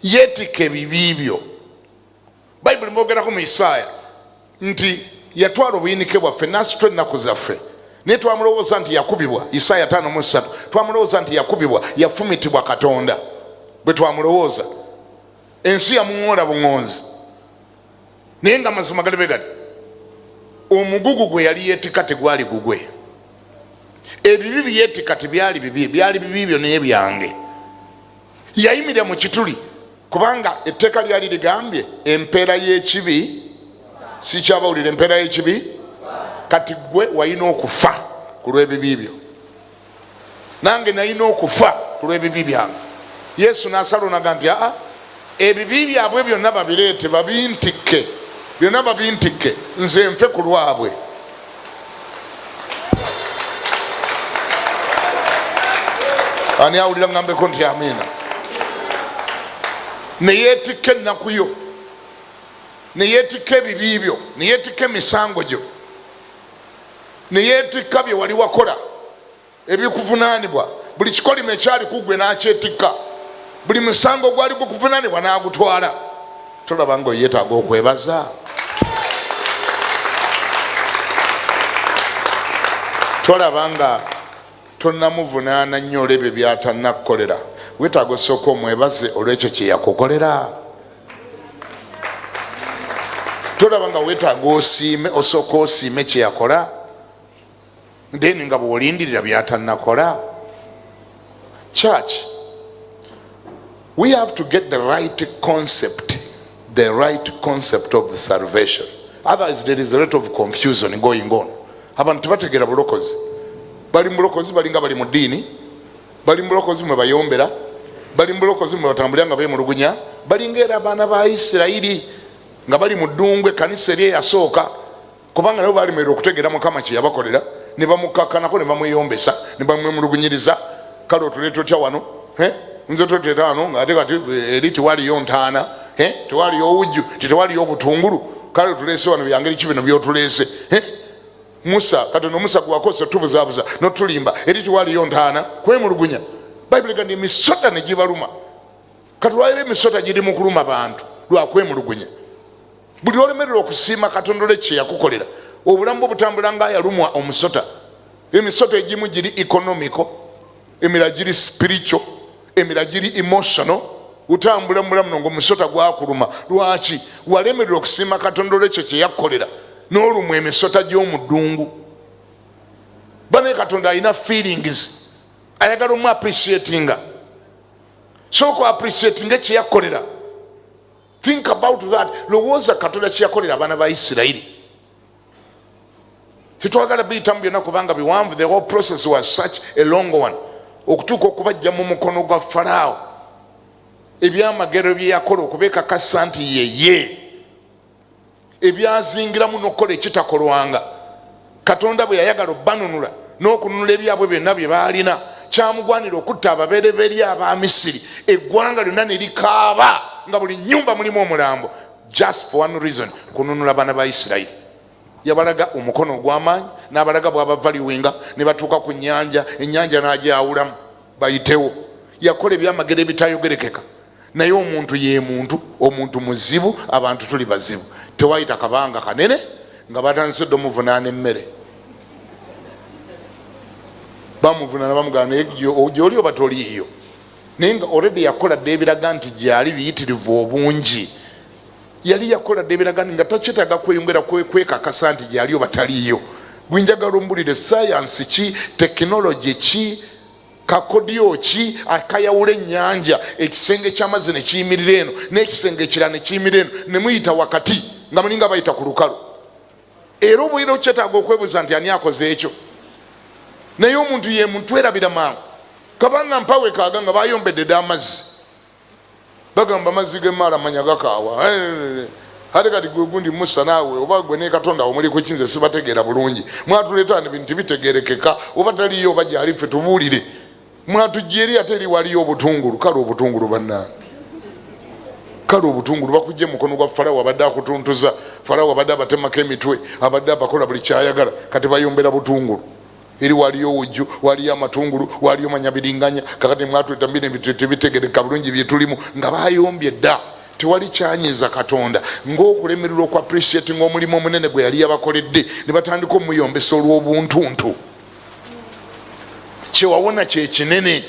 yeetikka ebibi byo. Bayibuli mwogerako mu Isaaya nti yatwala obuyinike bwaffe n'asitwa ennaku zaffe, naye twamulowooza nti yakubibwa. Isaaya 53, twamulowooza nti yakubibwa, yafumitibwa Katonda. Bwe twamulowooza, ensi yamuŋoola buŋoonzi, naye nga mazima galibe gati, omugugu gwe yali yeetikka tegwali gugwe. Ebibi bye yeetikka tebyali bibi, byali bibi byo naye byange. Yayimirira mu kituli, kubanga etteeka lyali ligambye empeera y'ekibi, sikyabawulira, empeera y'ekibi. Kati gwe walina okufa ku lw'ebibi byo, nange nalina okufa ku lw'ebibi byange. Yesu n'asala onaga nti aa, ebibi byabwe byonna babireete babintikke, byonna babintikke, nze nfe ku lwabwe. Ani awulira ngambeko nti amiina? Neyeetikka ennaku yo, neyeetikka ebibi byo, neyeetikka emisango gyo, neyeetikka bye wali wakola ebikuvunaanibwa, buli kikolimo ekyali ku ggwe n'akyetikka, buli musango gwali gukuvunaanibwa n'agutwala. Tolaba nga oyeetaaga okwebaza? Tolaba nga tonnamuvunaana nnyo olw'ebyo by'atannakukolera, weetaaga osooka omwebaze olw'ekyo kye yakukolera? Tolaba nga weetaaga osiime, osooka osiime kye yakola, then nga bw'olindirira by'atannakola? Church, we have to get the right concept, the right concept of the salvation. Otherwise there is a lot of confusion going on. Abantu tebategeera bulokozi, bali mu bulokozi balinga bali mu ddiini, bali mu bulokozi mwe bayombera, bali mu bulokozi mwe batambulira nga beemulugunya, balinga era abaana ba Isirayiri nga bali mu ddungu, ekkanisa eri eyasooka, kubanga nabo balemererwa okutegeera Mukama kye yabakolera, ne bamukakkanako, ne bamweyombesa, ne bamwemulugunyiriza. Kale otuleeta otya wano? Nze totuleeta wano ng'ate kati eri tewaliyo ntaana, tewaliyo wujju, tewaliyo obutungulu, kale otuleese wano byangeri ki bino by'otuleese? Musa, Katonda Musa gwakozesa otubuzaabuza n'otulimba, eri tewaliyo ntaana, kwemulugunya. Bayibuli egamba emisota ne gibaluma. Kati lwaliro emisota giri mu kuluma bantu lwakwemulugunya. Buli lwolemererwa okusiima Katonda olwekyo kye yakukolera, obulamu bwo butambula nga ayalumwa omusota. Emisota egimu giri economical, emirala giri spiritual, emirala giri emotional. Otambula mu bulamu nga omusota gwakuluma. Lwaki walemererwa okusiima Katonda olwekyo kye yakukolera n'olumwa emisota gy'omu ddungu? Banaye Katonda alina feelings, ayagala omu appreciatinga. Sooka appreciatinga kye yakukolera. Think about that. Lowooza Katonda kye yakolera abaana ba Isirayiri. Tetwagala biyitamu byonna kubanga biwanvu. The whole process was such a long one, okutuuka okubajja mu mukono gwa Faraawo. Ebyamagero bye yakola okubeekakasa nti yeye, ebyazingiramu n'okukola ekitakolwanga. Katonda bwe yayagala obbanunula n'okununula ebyabwe byonna bye baalina, kyamugwanira okutta ababereberye aba Misiri, eggwanga lyonna ne likaaba nga buli nnyumba mulimu omulambo, just for one reason, kununula baana ba Isirayiri. Yabalaga omukono ogw'amaanyi, n'abalaga bw'abavaliwenga, ne batuuka ku nnyanja, ennyanja n'agyawulamu bayitewo. Yakola ebyamagero ebitayogerekeka. Naye omuntu ye muntu, omuntu muzibu, abantu tuli bazibu. Tewayita kabanga kanene nga batandise dde omuvunaana emmere. Bamuvunaana bamugamba naye gy'oli oba toliiyo. Naye nga already yakola dda ebiraga nti gyali biyitirivu obungi. Yali yakola dda ebiraga nti nga takyetaaga kweyongera kwekakasa nti gyali oba taliiyo. Gwe njagala ombulire sayansi ki, tekinologi ki, kakodyo ki akayawula ennyanja, ekisenge ky'amazzi ne kiyimirira eno n'ekisenge ekirala ne kiyimirira eno, ne muyita wakati nga mulinga bayita ku lukalu. Era obuira okyetaaga okwebuuza nti ani akoze ekyo. Naye omuntu ye muntu erabira mangu. Kabanga mpawe kaaga nga bayombedde dda amazzi, bagamba amazzi g'emmaala manya gakaawa. Ate kati gwe gundi Musa naawe oba gwe ne Katonda wo muli ku ki, nze sibategeera bulungi. Mwatuleeta wano ebintu tebitegeerekeka, oba taliyo oba gyali ffe tubuulire. Mwatujja eri ate eri waliyo obutungulu. Kale obutungulu bannange, kale obutungulu bakujja mukono gwa Falawo abadde akutuntuza. Falawo abadde abatemako emitwe, abadde abakola buli kyayagala, kati bayombera butungulu. Eri waliyo owujju, waliyo amatungulu, waliyo manyabiringanya. Kakati mwatuleta bino ebintu tebitegereka bulungi byetulimu nga bayombye dda. Tewali kyanyiza Katonda ng'okulemererwa oku appreciating omulimu omunene gwe yali yabakoledde, ne batandika omuyombesa olw'obuntuntu. Kyewawona kye kinene,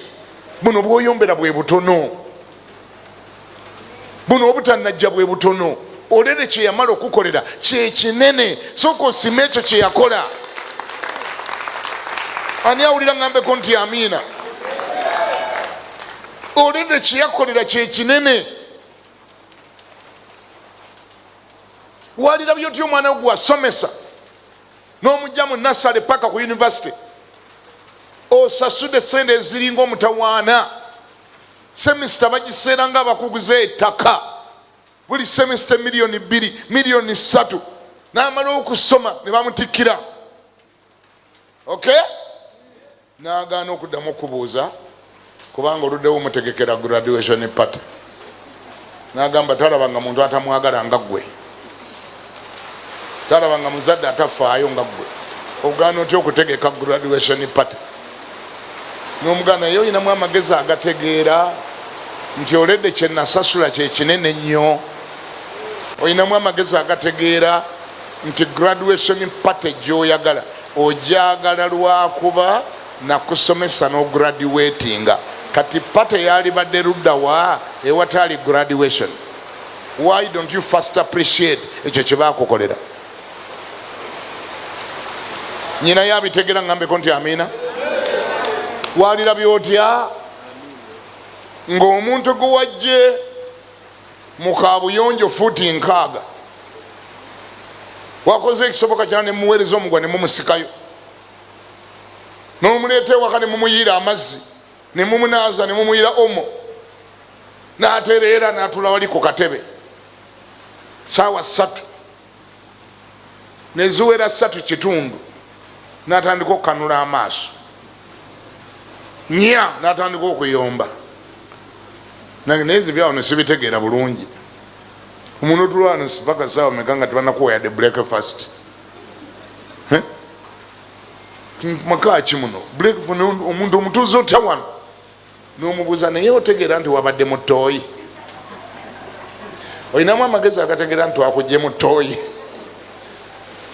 buno bwoyombera bwe butono, buno obutannajja bwe butono. Olere kye yamala okukolera kye kinene, sooka osime ekyo kye yakola. Ani awulira ngambeko nti amiina? Olere kye yakolera kye kinene. Walirabye otya omwana gwe wasomesa n'omujja mu nasale paka ku yunivasite, osasudde sente eziringa omutawaana, semisita bagiseera nga abakuguza ettaka, buli semisita miliyoni 2, miliyoni 3, n'amala okusoma ne bamutikkira. Okay? N'agaana okuddamu okubuuza kubanga oluddewo omutegekera graduation party. N'agamba talabanga muntu atamwagala nga ggwe, talabanga muzadde atafaayo nga ggwe. Ogaana otya okutegeka graduation party? N'omuganda naye olinamu amagezi agategeera nti oledde kye nasasula kye kinene nnyo. Olinamu amagezi agategeera nti graduation party gy'oyagala ogyagala lwakuba nakusomesa n'ograduatinga. Kati party yalibadde ludda wa ewatali graduation? Why don't you first appreciate ekyo kye baakukolera? Nyina yabitegera ngambeko nti amiina. Walirabye otya ng'omuntu gwe wajje mu kabuyonjo fuuti 60, wakoze ekisoboka kyona ne muweereza omugwa ne mumusikayo, n'omuleeta ewaka ne mumuyiira amazzi ne mumunaaza ne mumuyira omo, n'atereera n'atula wali ku katebe saawa 3 neziwera 3:15, n'atandika okukanula amaaso nya, n'atandika okuyomba. Nange naye zibyawo nesibitegeera bulungi. Omuntu otula wano paka saawa meka nga tebanakuwa yadde breakfast? Maka ki muno? Breakfast omuntu omutuuze otya wano? N'omubuuza naye otegeera nti wabadde mu ttooyi? Olinamu amagezi agategeera nti twakujje mu ttooyi?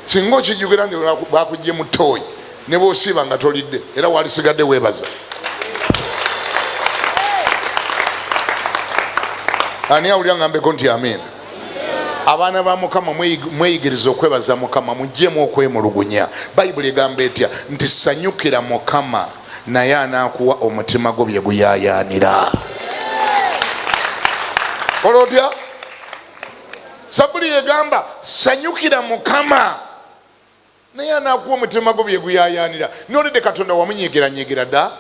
Singa okijjukira nti bakujje mu ttooyi, ne bw'osiiba nga tolidde era walisigadde weebaza. Ani awulira ngambeko nti amiina? Abaana ba Mukama mweyigiriza okwebaza Mukama, muggyemu okwemulugunya. Bayibuli egamba etya? Nti sanyukira Mukama naye anaakuwa omutima gwo bye guyaayaanira. Kola otya? Sabuli egamba sanyukira Mukama naye anaakuwa omutima gwo bye guyaayaanira. Nolidde Katonda wamunyigiranyigira dda,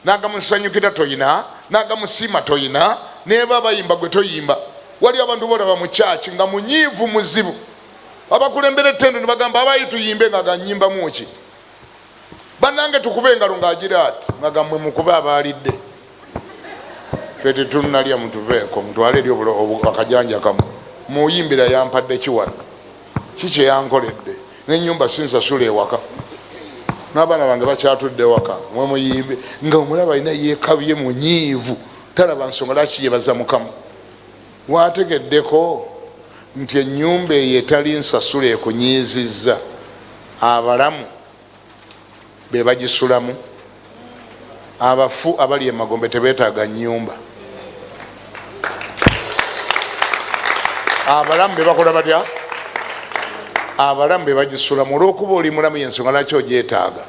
n'agamusanyukira toyina, n'agamusiima toyina, neba bayimba gwe toyimba. Wali abantu bolaba mu kyaki nga munyiivu muzibu, abakulembera ettendo ne bagamba abayi tuyimbe, nga ganyimbamu ki? Bannange tukube engalo, ng'agira ati nga gammwe mukube abaalidde, ffe tetunnalya, mutuveeko mutwale eri akajanja kamu. Muyimbira yampadde ki wano? Ki kye yankoledde? N'ennyumba sinsasula ewaka. N'abaana bange bakyatudde waka, mwe muyimbe nga omulaba alina yeekabye munyiivu, talaba nsonga lwaki yebaza Mukama. Wategeddeko nti ennyumba eyo etali nsasula ekunyiizizza, abalamu be bagisulamu, abafu abali emagombe tebeetaaga nnyumba. Abalamu be bakola batya? Abalamu be bagisulamu. Olw'okuba oli mulamu yensonga lwaki ogyetaaga.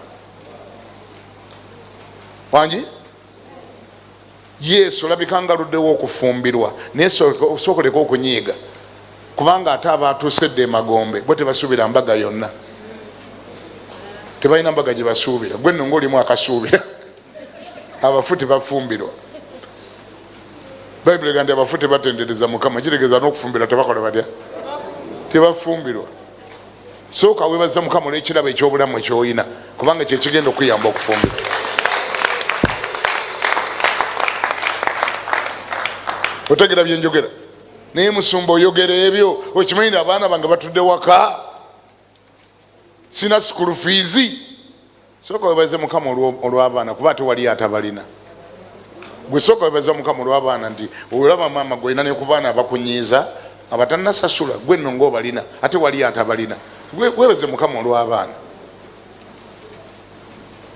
Wangi Yesu olabika nga aluddewo okufumbirwa, naye sooka oleke okunyiiga, kubanga ate abatuuse edda emagombe bo tebasuubira mbaga yonna, tebalina mbaga gye basuubira. Gwe nno ngaolimu akasuubira. Abafu tebafumbirwa. Bayibuli ega nti abafu tebatendereza Mukama, kitegeeza n'okufumbirwa tebakola batya? Tebafumbirwa. Sooka webaza Mukama olw'ekirabo eky'obulamu ekyoyina, kubanga kyekigenda okuyamba okufumbirwa. Otegera byenjogera? Naye musumba oyogera ebyo, okimanyi nti abaana bange batudde waka, sina school fees. Sooka webaze Mukama olw'abaana, kuba ate wali atabalina. Gwe sooka webaza Mukama olw'abaana, nti olaba maama gwolina ne ku baana abakunyiiza abatannasasula, gwe nno ngaobalina, ate wali atabalina. Webaze Mukama olw'abaana.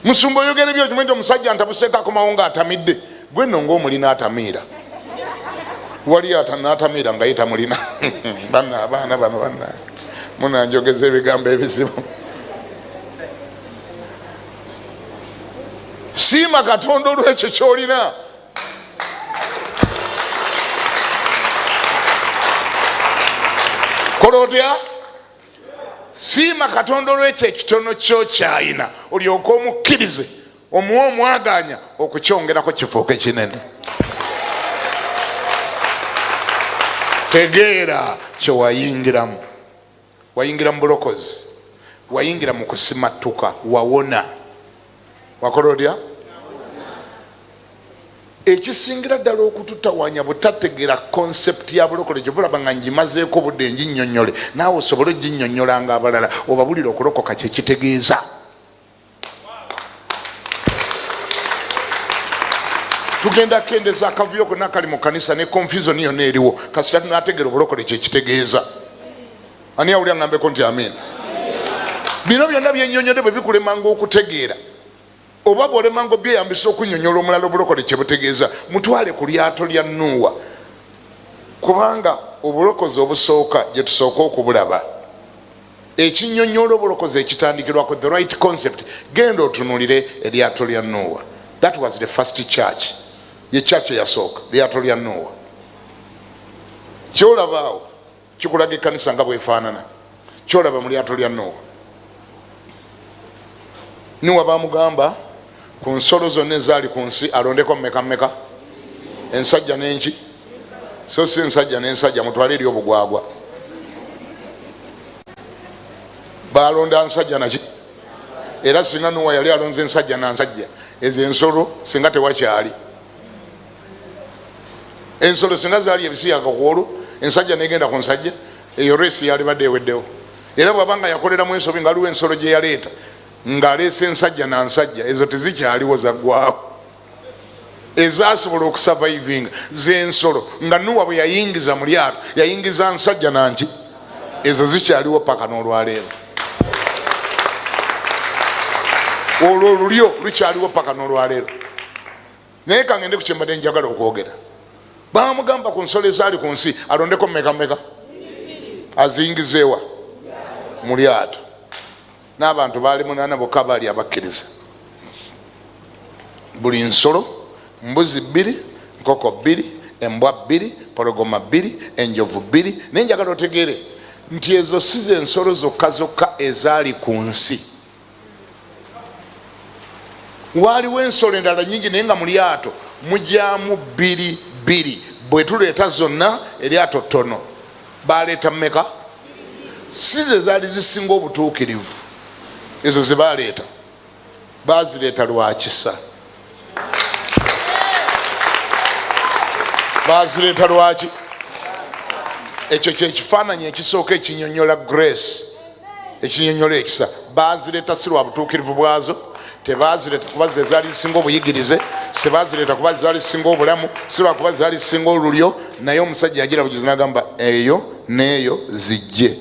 Musumba oyogera ebyo, okimanyi nti omusajja ntabuseeko akomawo nga atamidde. Gwe nno ngaomulina atamiira, wali n'atamiira nga ye tamulina. Banna abaana bano, banna munanjogeza ebigambo ebizibu. Siima Katonda olwekyo kyolina. Kola otya? Siima Katonda olwekyo ekitono kyokyayina, olyoke omukkirize omuwe omwaganya okukyongerako kifuuke kinene. Tegeera kyewayingiramu. Wayingira mu bulokozi, wayingira mu kusimattuka, wawona. Wakola otya? Ekisingira ddala okututawanya butategeera concept ya bulokole. Kyova olaba nga ngimazeeko obudde nginnyonnyole, naawe osobole oginnyonnyolanga abalala, obabulire okulokoka kyekitegeeza. Tugenda kendeza akavuyo konna kali mu kanisa ne confusion yonna eriwo, kasita tunategeera obulokole kyekitegeeza. Ani awulira? Ngambeko nti amiina. Bino byonna byennyonnyodde bwe bikulemanga okutegeera, oba bw'olemanga obyeyambisa okunyonyola omulala obulokole kyebutegeeza, mutwale ku lyato lya Nuuwa, kubanga obulokozi obusooka gye tusooka okubulaba, ekinyonyola obulokozi ekitandikirwako, the right concept, genda otunulire eryato lya Nuuwa. That was the first church, ye church eyasooka, lyato lya Nuuwa. Kyolabaawo kikulaga ekkanisa nga bwefaanana. Kyolaba mu lyato lya Nuuwa, Nuuwa bamugamba ku nsolo zonna ezaali ku nsi alondeko mmeka mmeka? Ensajja n'enki? So si ensajja n'ensajja, mutwale eri obugwagwa. Balonda nsajja naki? Era singa Nuwa yali alonze ensajja nansajja, ezo ensolo singa tewakyali ensolo. Singa zaali ebisiyaga kwolwo, ensajja negenda ku nsajja, eyo race yalibadde eweddewo. Era bwabanga yakoleramu ensobi nga aliwo ensolo gye yaleeta ng'aleese ensajja nansajja, ezo tezikyaliwo, zaggwawo. Ezasobola okusurvivinga zensolo nga Nuwa bwe yayingiza mu lyato, yayingiza nsajja nanki, ezo zikyaliwo paka n'olwaleero. Olwo olulyo lukyaliwo paka n'olwaleero. Naye kangende ku kyembadde njagala okwogera. Bamugamba ku nsolo ezaali ku nsi alondeko meka meka aziyingizeewa mu lyato. N'abantu baali munaana bokka baali abakkiriza. Buli nsolo, mbuzi bbiri, nkoko bbiri, embwa bbiri, pologoma bbiri, enjovu bbiri. Naye njagala otegeere nti ezo si ze nsolo zokka zokka ezaali ku nsi. Waaliwo ensolo endala nyingi, naye nga mu lyato mugyamu bbiri bbiri. Bwe tuleeta zonna, eryato ttono. Baleeta mmeka? Si ze zaali zisinga obutuukirivu. Ezo ze baleeta, bazireeta lwakisa. Bazireeta lwaki? Ekyo kyekifaananyi ekisooka ekinyonyola grace. Ekinyonyola ekisa, bazireeta si lwa butuukirivu bwazo, tebazireeta kuba ze zaali zisinga obuyigirize, sebazireeta kuba zaali zisinga obulamu, si lwakuba zaali zisinga olulyo, naye omusajja yagira bujuzi n'agamba eyo n'eyo zijje.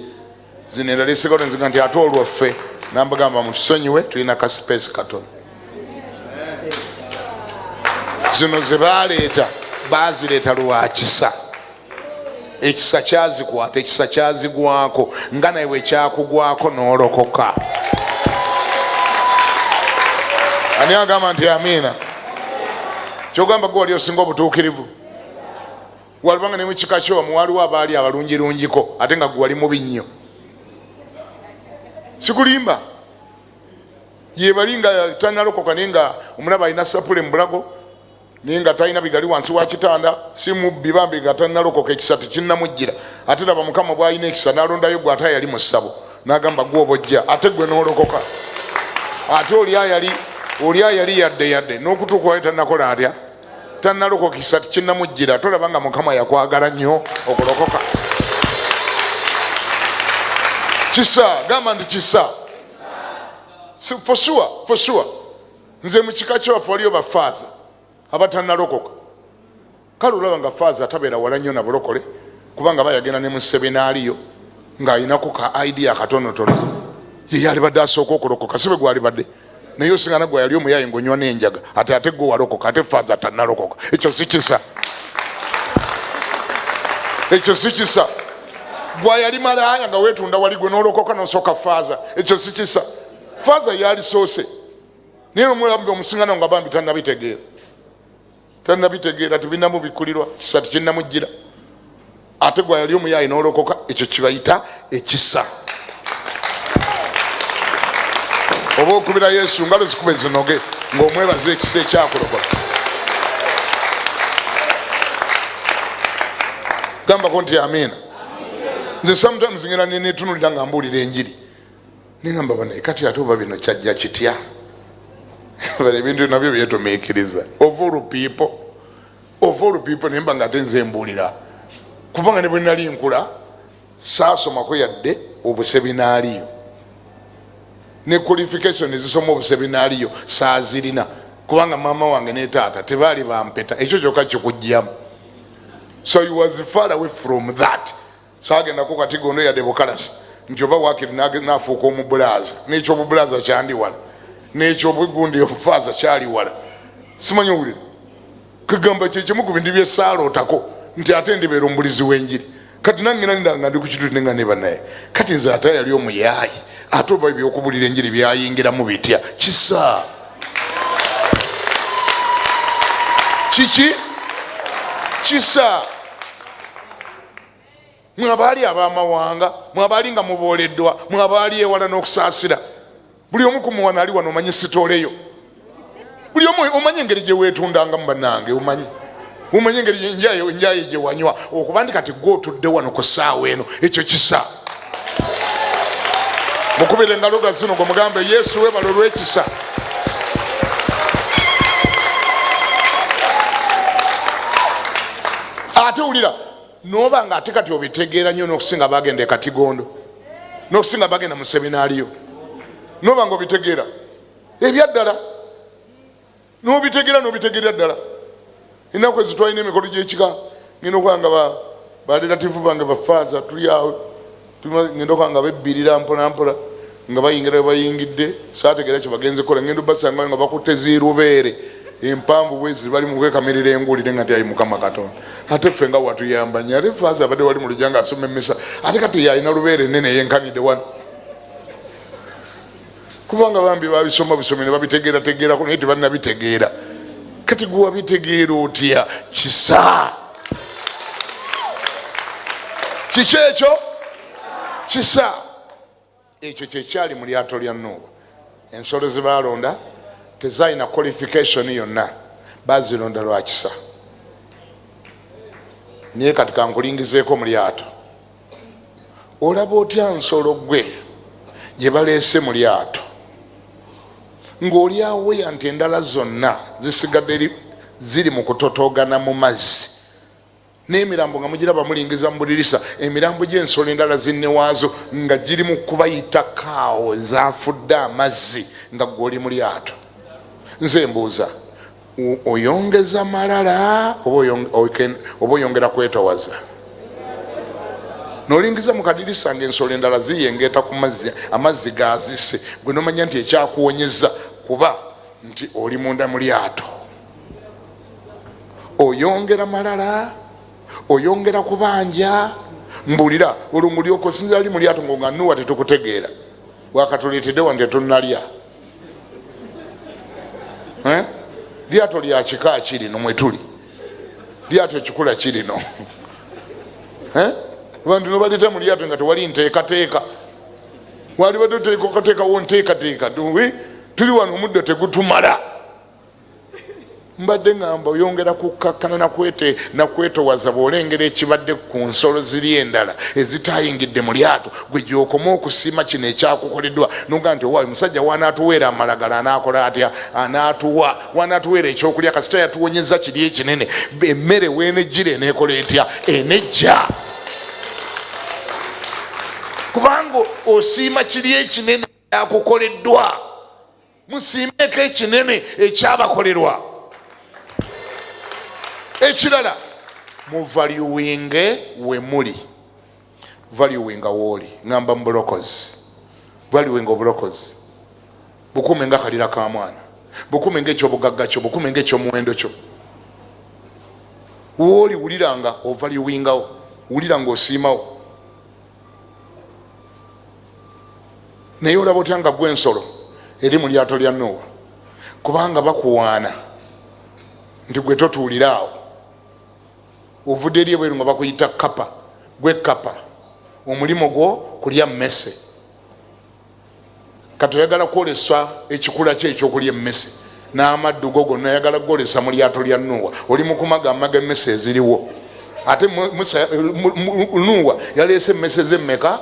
Zino endala esigalo nziga nti ate olwo ffe nambagamba mutusonyiwe, tulina ka space katono. Zino ze baleeta bazireeta lwa kisa. Ekisa kyazikwata, ekisa kyazigwako, nga naye bwe kyakugwako n'olokoka. Ani agamba nti amiina? Kyogamba gwe wali osinga obutuukirivu, walibanga ne mukika kyo wamu waliwo abaali abalungirungiko, ate nga gwe wali mubi nnyo. Sikulimba, yebali nga tanalokoka, naye nga omulaba alina sapule mu bulago, naye nga talina bigali wansi wa kitanda, si mubbi bambi, nga tanalokoka, ekisa tekinnamujjira. Ate laba Mukama bw'alina ekisa, n'alondayo gwe ate ayali mu ssabo, n'agamba gwe obojja, ate gwe n'olokoka. Ate oli ayali, oli ayali yadde yadde n'okutuuka wayo tannakola atya, tannalokoka, ekisa tekinnamujjira. Tolaba nga Mukama yakwagala nnyo okulokoka? Kisa, gamba nti kisa. For sure, for sure. Nze mu kika kyewaffe waliyo bafaaza abatannalokoka. Kale olaba nga faaza atabeera wala nnyo na bulokole, kubanga bayagenda ne mu seminaaliyo ng'alinako ka idea akatonotono, ye yalibadde asooka okulokoka, si bwe gwalibadde. Naye osingana gwe yali omuyaye ng'onywa n'enjaga, ate gwe walokoka, ate faaza tannalokoka. Ekyo si kisa, ekyo si kisa. Gwe yali malaaya nga weetunda wali, gwe n'olokoka n'osooka faaza, ekyo si kisa. Faaza yalisoose, naye omulamba omusingana nga bambi tannabitegeera, tannabitegeera, tebinamubikkulirwa, kisa tekinnamujjira. Ate gwe yali omuyaayi n'olokoka, ekyo kibayita ekisa. Oba okubira Yesu ngalo zikube zinoge ng'omwebaza ekisa ekyakulokola. Gambako nti amiina. Nze sometimes ngenda nenetunulira nga mbuulira enjiri, nengamba banaye kati ate oba bino kyajja kitya? Bale ebintu nabyo byetumiikiriza. Of all people, of all people, naye mba nga ate nze mbuulira, kubanga ne bwe nali nkula saasomako yadde obuseminaaliyo, ne qualification ezisoma obuseminaaliyo saazirina, kubanga maama wange ne taata tebaali bampeta, ekyo kyokka kikugjamu. So he was far away from that. Saagendako katigondo yadde bukalasi nti oba wakiri nafuuka omubulaaza, n'ekyobubulaaza kyandi wala, n'ekyobugundi obufaaza kyali wala. Simanyi owulira kugamba kyekimu ku bintu byesaalootako nti ate ndibeera omubulizi w'enjiri. Kati nange nalindanga nga ndi ku kituuti nenga neba naye kati nze ate yali omuyaayi, ate oba ebyokubulira enjiri byayingiramu bitya? Kisa kiki? Kisa. Mwabaali ab'amawanga, mwabaali nga mubooleddwa, mwabaali ewala n'okusaasira. Buli omu ku muwana ali wano omanyi sitooleyo, buli omu omanyi engeri gye weetundangamu. Bannange, omanyi, omanyi engeri enjaye gye wanywa okuba nti kati gwe otudde wano ku ssaawa eno. Ekyo kisa. Mukubire engalo ga zino gwe mugambe Yesu webale olw'ekisa. Ate wulira noba nga ate kati obitegeera nnyo n'okusinga bagenda e Katigondo, n'okusinga bagenda mu seminaaliyo, noba nga obitegeera ebyaddala, n'obitegeera, n'obitegeera ddala. Ennaku ezo twalina emikolo gy'ekika, ngenda okuba nga barelativu bange bafaaza tuli awo, ngenda okuba nga bebbirira mpola mpola nga bayingira we bayingidde, saategeera kye bagenze kukola. Ngenda obasangayo nga bakutte zirubeere empanvu bwezi, bali mu kwekamirira enguulire, nga nti ayi Mukama Katonda, ate ffe nga watuyamba nnyo. Ate faaza abadde wali mu lujja nga asoma emmisa, ate kati yalina lubeere ennene eyenkanidde wano, kubanga bambi babisoma busomi ne babitegeerategeerako, naye tebannabitegeera. Kati gwe wabitegeera otya? Kisa. Kiki ekyo? Kisa. Ekyo kyekyali mu lyato lya Nuuwa. Ensolo ze baalonda tezaalina qualification yonna, bazironda lwa kisa. Naye kati kankulingizeeko mu lyato, olaba otya nsolo gwe gye baleese mu lyato ng'oli aweya nti endala zonna zisigadde ziri mu kutotoogana mu mazzi? N'emirambo nga mugiraba mulingiza mu budirisa, emirambo gy'ensolo endala zinne waazo nga giri mu kubayitako awo, zaafudde amazzi nga ggwe oli mu lyato. Nze mbuuza, oyongeza malala oba oyongera kwetowaza? Nolingiza mu kadirisa nga ensolo endala ziyengeeta ku mazzi, amazzi gazise, gwe nomanya nti ekyakuwonyeza kuba nti oli munda mu lyato. Oyongera malala, oyongera kubanja. Mbulira olungu lyokosinzira li mu lyato nga Nuwa tetukutegeera, wakatuleetedde wano tetunnalya. Eh? Lyato lya kika kirino mwetuli, lyato ekikula kirino. Eh? Bantu nobaleeta mu lyato nga tewali nteekateeka, walibadde oteekateekawo nteekateeka. Tuli wano omuddo tegutumala. Mbadde ngamba oyongera kukkakkana nakwetowaza bw'olengera ekibadde ku nsolo ziri endala ezitayingidde mu lyato, gwe gy'okoma okusiima kino ekyakukoleddwa, noga nti owaayo musajja wanaatuweera amalagala anaakola atya, anaatuwa wanaatuweera ekyokulya, kasita yatuwonyeza kiri ekinene, emmere weenejjira eneekola etya, enejja, kubanga osiima kiri ekinene akukoleddwa. Musiimeeko ekinene ekyabakolerwa. Ekirala, muvaluwinge we muli, valuwinga wooli. Ngamba mu bulokozi, valuwinga obulokozi, bukuume nga kalira ka mwana, bukuume nga ekyobugagga kyo, bukuume nga ekyomuwendo kyo. Wooli wulira nga ovaluwingawo, wulira nga osiimawo. Naye olaba otya nga gwe ensolo eri mu lyato lya Nuwa, kubanga bakuwaana nti gwe totuulira awo, ovudde eri ebweru nga bakuyita kapa, gwe kapa, omulimu gwo kulya mmese. Kati oyagala kwolesa ekikula kye ekyokulya emmese n'amaddu go gonna, oyagala kugolesa mu lyato lya Nuwa, oli mu kumagamaga emmese eziriwo. Ate Nuwa yaleese emmese z'emmeka?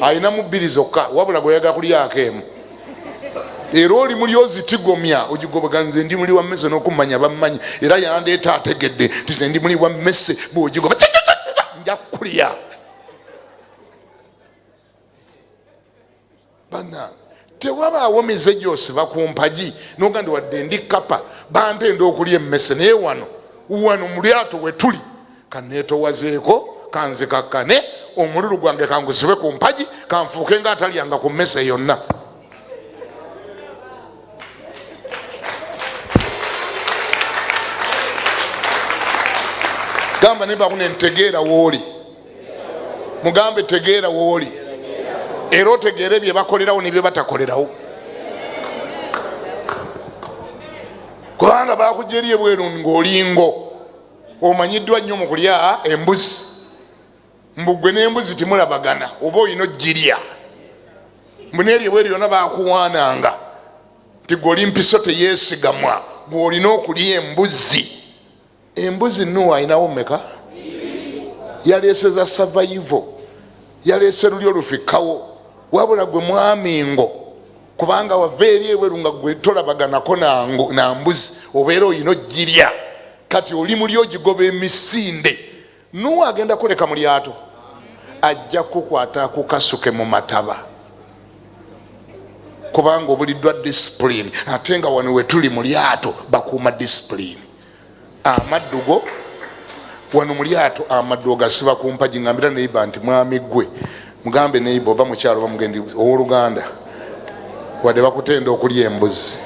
Alinamu bbiri zokka, wabula gwe oyagala kulyako emu, era oli muli ozitigomya ogigobaga. Nze ndi muli wa mmese n'okumanya bammanyi, era yandeeta ategedde nti nze ndi muli wa mmese, bw'ogigoba nja kulya. Bannange, tewabaawo mize gy'osiba ku mpagi noga nti wadde ndi kapa bantenda okulya emmese, naye wano wano mu lyato we tuli kaneetowazeeko, kanzikakkane, omululu gwange kangusibe ku mpagi, kanfuuke nga atalyanga ku mmese yonna. Gamba naye bakune ntegeera wooli, mugambe tegeera wooli, era otegeere bye bakolerawo ne bye batakolerawo, kubanga bakujja eri ebweru ng'olingo omanyiddwa nnyo mu kulya embuzi, mbu gwe n'embuzi timulabagana, oba olina ogirya, mbu n'eri ebweru yonna bakuwaananga nti gwe oli mpiso teyeesigamwa, gwe olina okulya embuzi. Embuzi Nuwa alinawo mmeka? Yaleese za survival, yaleese luli olufikkawo, wabula gwe mwamingo, kubanga wava eri ebweru nga gwe tolabaganako na mbuzi, obeera olina ogirya, kati oli muli ogigoba emisinde. Nuwa agenda kuleka mu lyato, ajja kukwata akukasuke mu mataba, kubanga obuliddwa discipline, ate nga wano wetuli mu lyato bakuuma discipline. Amaddu go wano mu lyato, amaddu ogasiba ku mpagi. Ngambira neiba nti mwami gwe, mugambe neiba oba mukyalo oba mugendi owooluganda, wadde bakutenda okulya embuzi,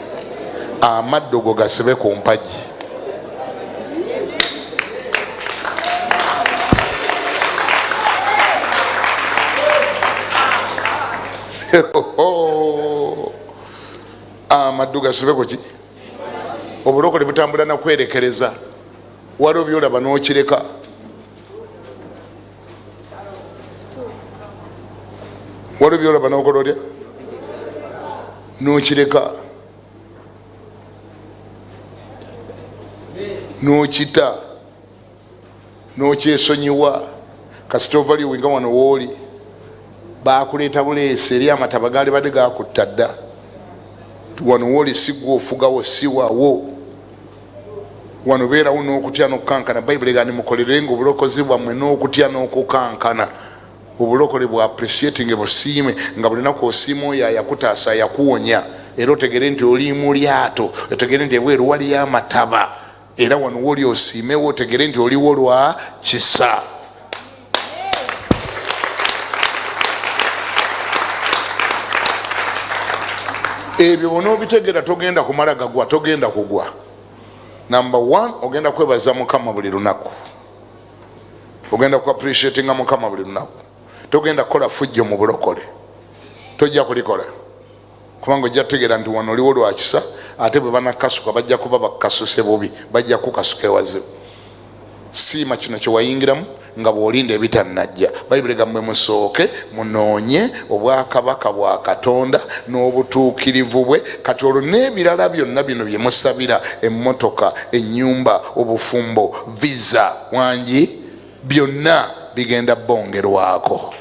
amaddu go gasibe ku mpagi. Amaddu gasibe kuki? Obulokole butambula na kwerekereza, waliwo byolaba n'okireka. Waliwo byolaba n'okola otya? N'okireka, n'okita, n'okyesonyiwa. Kasita ovaliwinga wano wooli, bakuleeta buleesi eri amataba gaali badde gakutta dda. Wano wooli si gwe ofugawo, si wawo. Wano beerawo n'okutya n'okukankana. Bayibuli egamba nti mukolerenga obulokozi bwammwe n'okutya n'okukankana. Obulokole bwa appreciating, busiime nga buli lunaku osiima oyo ayakutaasa, ayakuwonya, era otegere nti oli mu lyato, otegere nti ebweru waliyo amataba, era wano woli osiimewo, otegere nti oliwo lwa kisa. Ebyo bw'onoobitegeera togenda kumala gagwa, togenda kugwa. Number one, ogenda kwebaza Mukama buli lunaku, ogenda ku appreciatinga Mukama buli lunaku. Togenda kukola fujjo mu bulokole, tojja kulikola, kubanga ojja kutegeera nti wano oliwo lwa kisa. Ate bwe banakasuka bajja kuba bakasuse bubi, bajja kukasuka ewazibu. Siima kino kye wayingiramu nga bw'olinda ebitannajja. Bayibuli egamba mwe musooke munoonye obwakabaka bwa Katonda n'obutuukirivu bwe, kati olwo n'ebirala byonna bino bye musabira, emmotoka, ennyumba, obufumbo, visa, wangi, byonna bigenda bongerwako.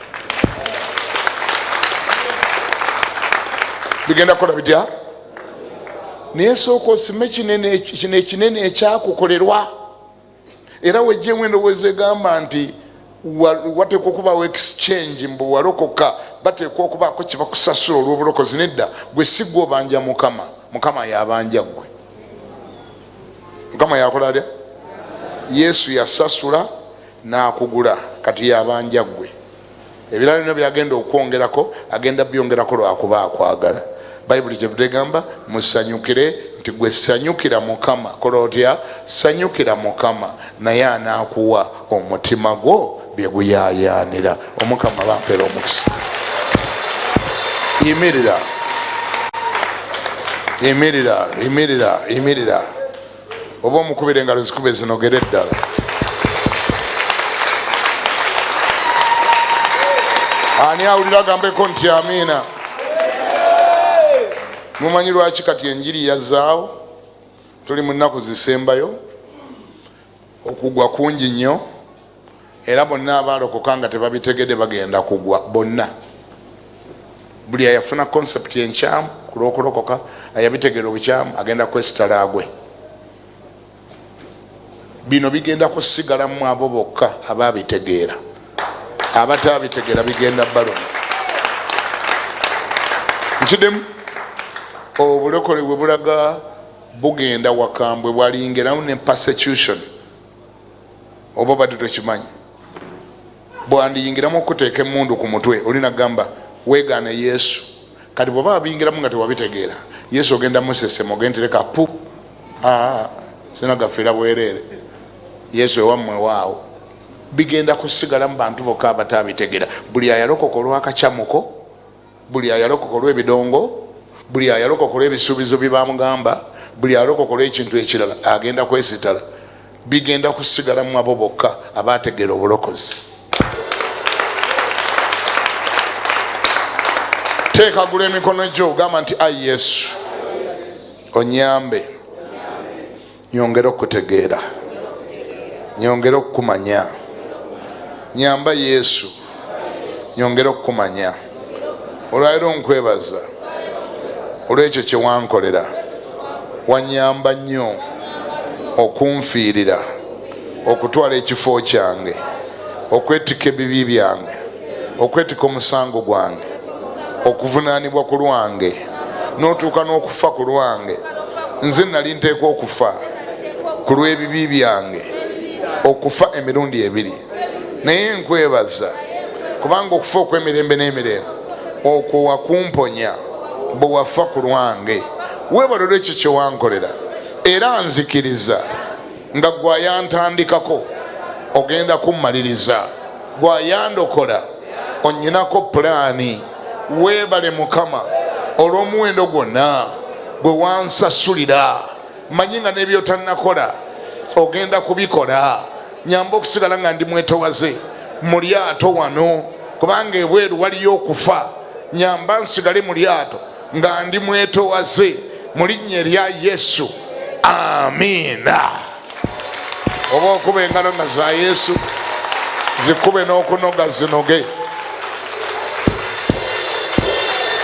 Bigenda kukola bitya? Naye sooka osime kino ekinene ekyakukolerwa. Era wejjemu endowooza egamba nti wateekwa okubaawo exchange, mbu walokoka bateekwa okubaako kye bakusasula olw'obulokozi. Nedda, gwe si gwe obanja Mukama, Mukama yabanja ggwe. Mukama yakola atya? Yesu yasasula n'akugula, kati yabanja ggwe. Ebirala byonna byagenda okwongerako agenda byongerako lwakuba akwagala. Bayibuli kyevudde egamba musanyukire nti gwe sanyukira Mukama. Kola otya? Sanyukira Mukama, naye anaakuwa omutima gwo bye guyaayaanira. Omukama bampeera omukisa. Yimirira, yimirira, yimirira, yimirira. Oba omukubira engalo zikube zinogere ddala. Ani awulira agambeko nti amiina? Mumanyi lwaki kati enjiri yazaawo? Tuli mu nnaku zisembayo, okugwa kungi nnyo, era bonna abaalokoka nga tebabitegedde bagenda kugwa bonna. Buli ayafuna concept enkyamu ku lw'okulokoka, ayabitegeera obukyamu, agenda kwesitala agwe. Bino bigenda kusigalamu abo bokka ababitegeera, abataabitegeera bigenda baluma. Nkidemu, obulokole bwe bulaga bugenda wakambwe, bwalingeramu ne persecution. Oba obadde tokimanyi, bwandiyingiramu okuteeka emundu ku mutwe, oli nagamba weegaane Yesu. Kati bw'oba wabiyingiramu nga tewabitegeera, Yesu ogenda musesema, ogenda tereka pu sinagafiira bwereere. Yesu ewammwe waawo. Bigenda kusigala mu bantu bokka abatabitegeera. Buli ayalokoka olw'akakyamuko, buli ayalokoka olw'ebidongo, buli ayalokoka olw'ebisuubizo bye bamugamba, buli ayalokoka olw'ekintu ekirala, agenda kwesitala. Bigenda kusigalamu abo bokka abategeera obulokozi. Teekagula emikono gyo, gamba nti ayi Yesu, onyambe nyongere okutegeera, nyongere okukumanya. Nyamba Yesu, nyongere okukumanya. Olwaleero nkwebaza olw'ekyo kye wankolera. Wanyamba nnyo okunfiirira, okutwala ekifo kyange, okwetikka ebibi byange, okwetikka omusango gwange, okuvunaanibwa ku lwange, n'otuuka n'okufa ku lwange. Nze nali nteekwa okufa ku lw'ebibi byange, okufa emirundi ebiri, naye nkwebaza kubanga okufa okw'emirembe n'emirembe okwo wakumponya bwe wafa ku lwange. Weebale olw'ekyo kye wankolera, era nzikiriza nga gwe ayantandikako ogenda kummaliriza, gwe ayandokola onnyinako pulaani. Weebale Mukama olw'omuwendo gwonna gwe wansasulira. Manyi nga n'ebyotannakola ogenda kubikola. Nyamba okusigala nga ndi mwetowaze mu lyato wano, kubanga ebweru waliyo okufa. Nyamba nsigale mu lyato nga ndi mwetowaze, mu linnya erya Yesu, amiina. Oba okuba engalo nga za Yesu, zikube n'okunoga zinoge.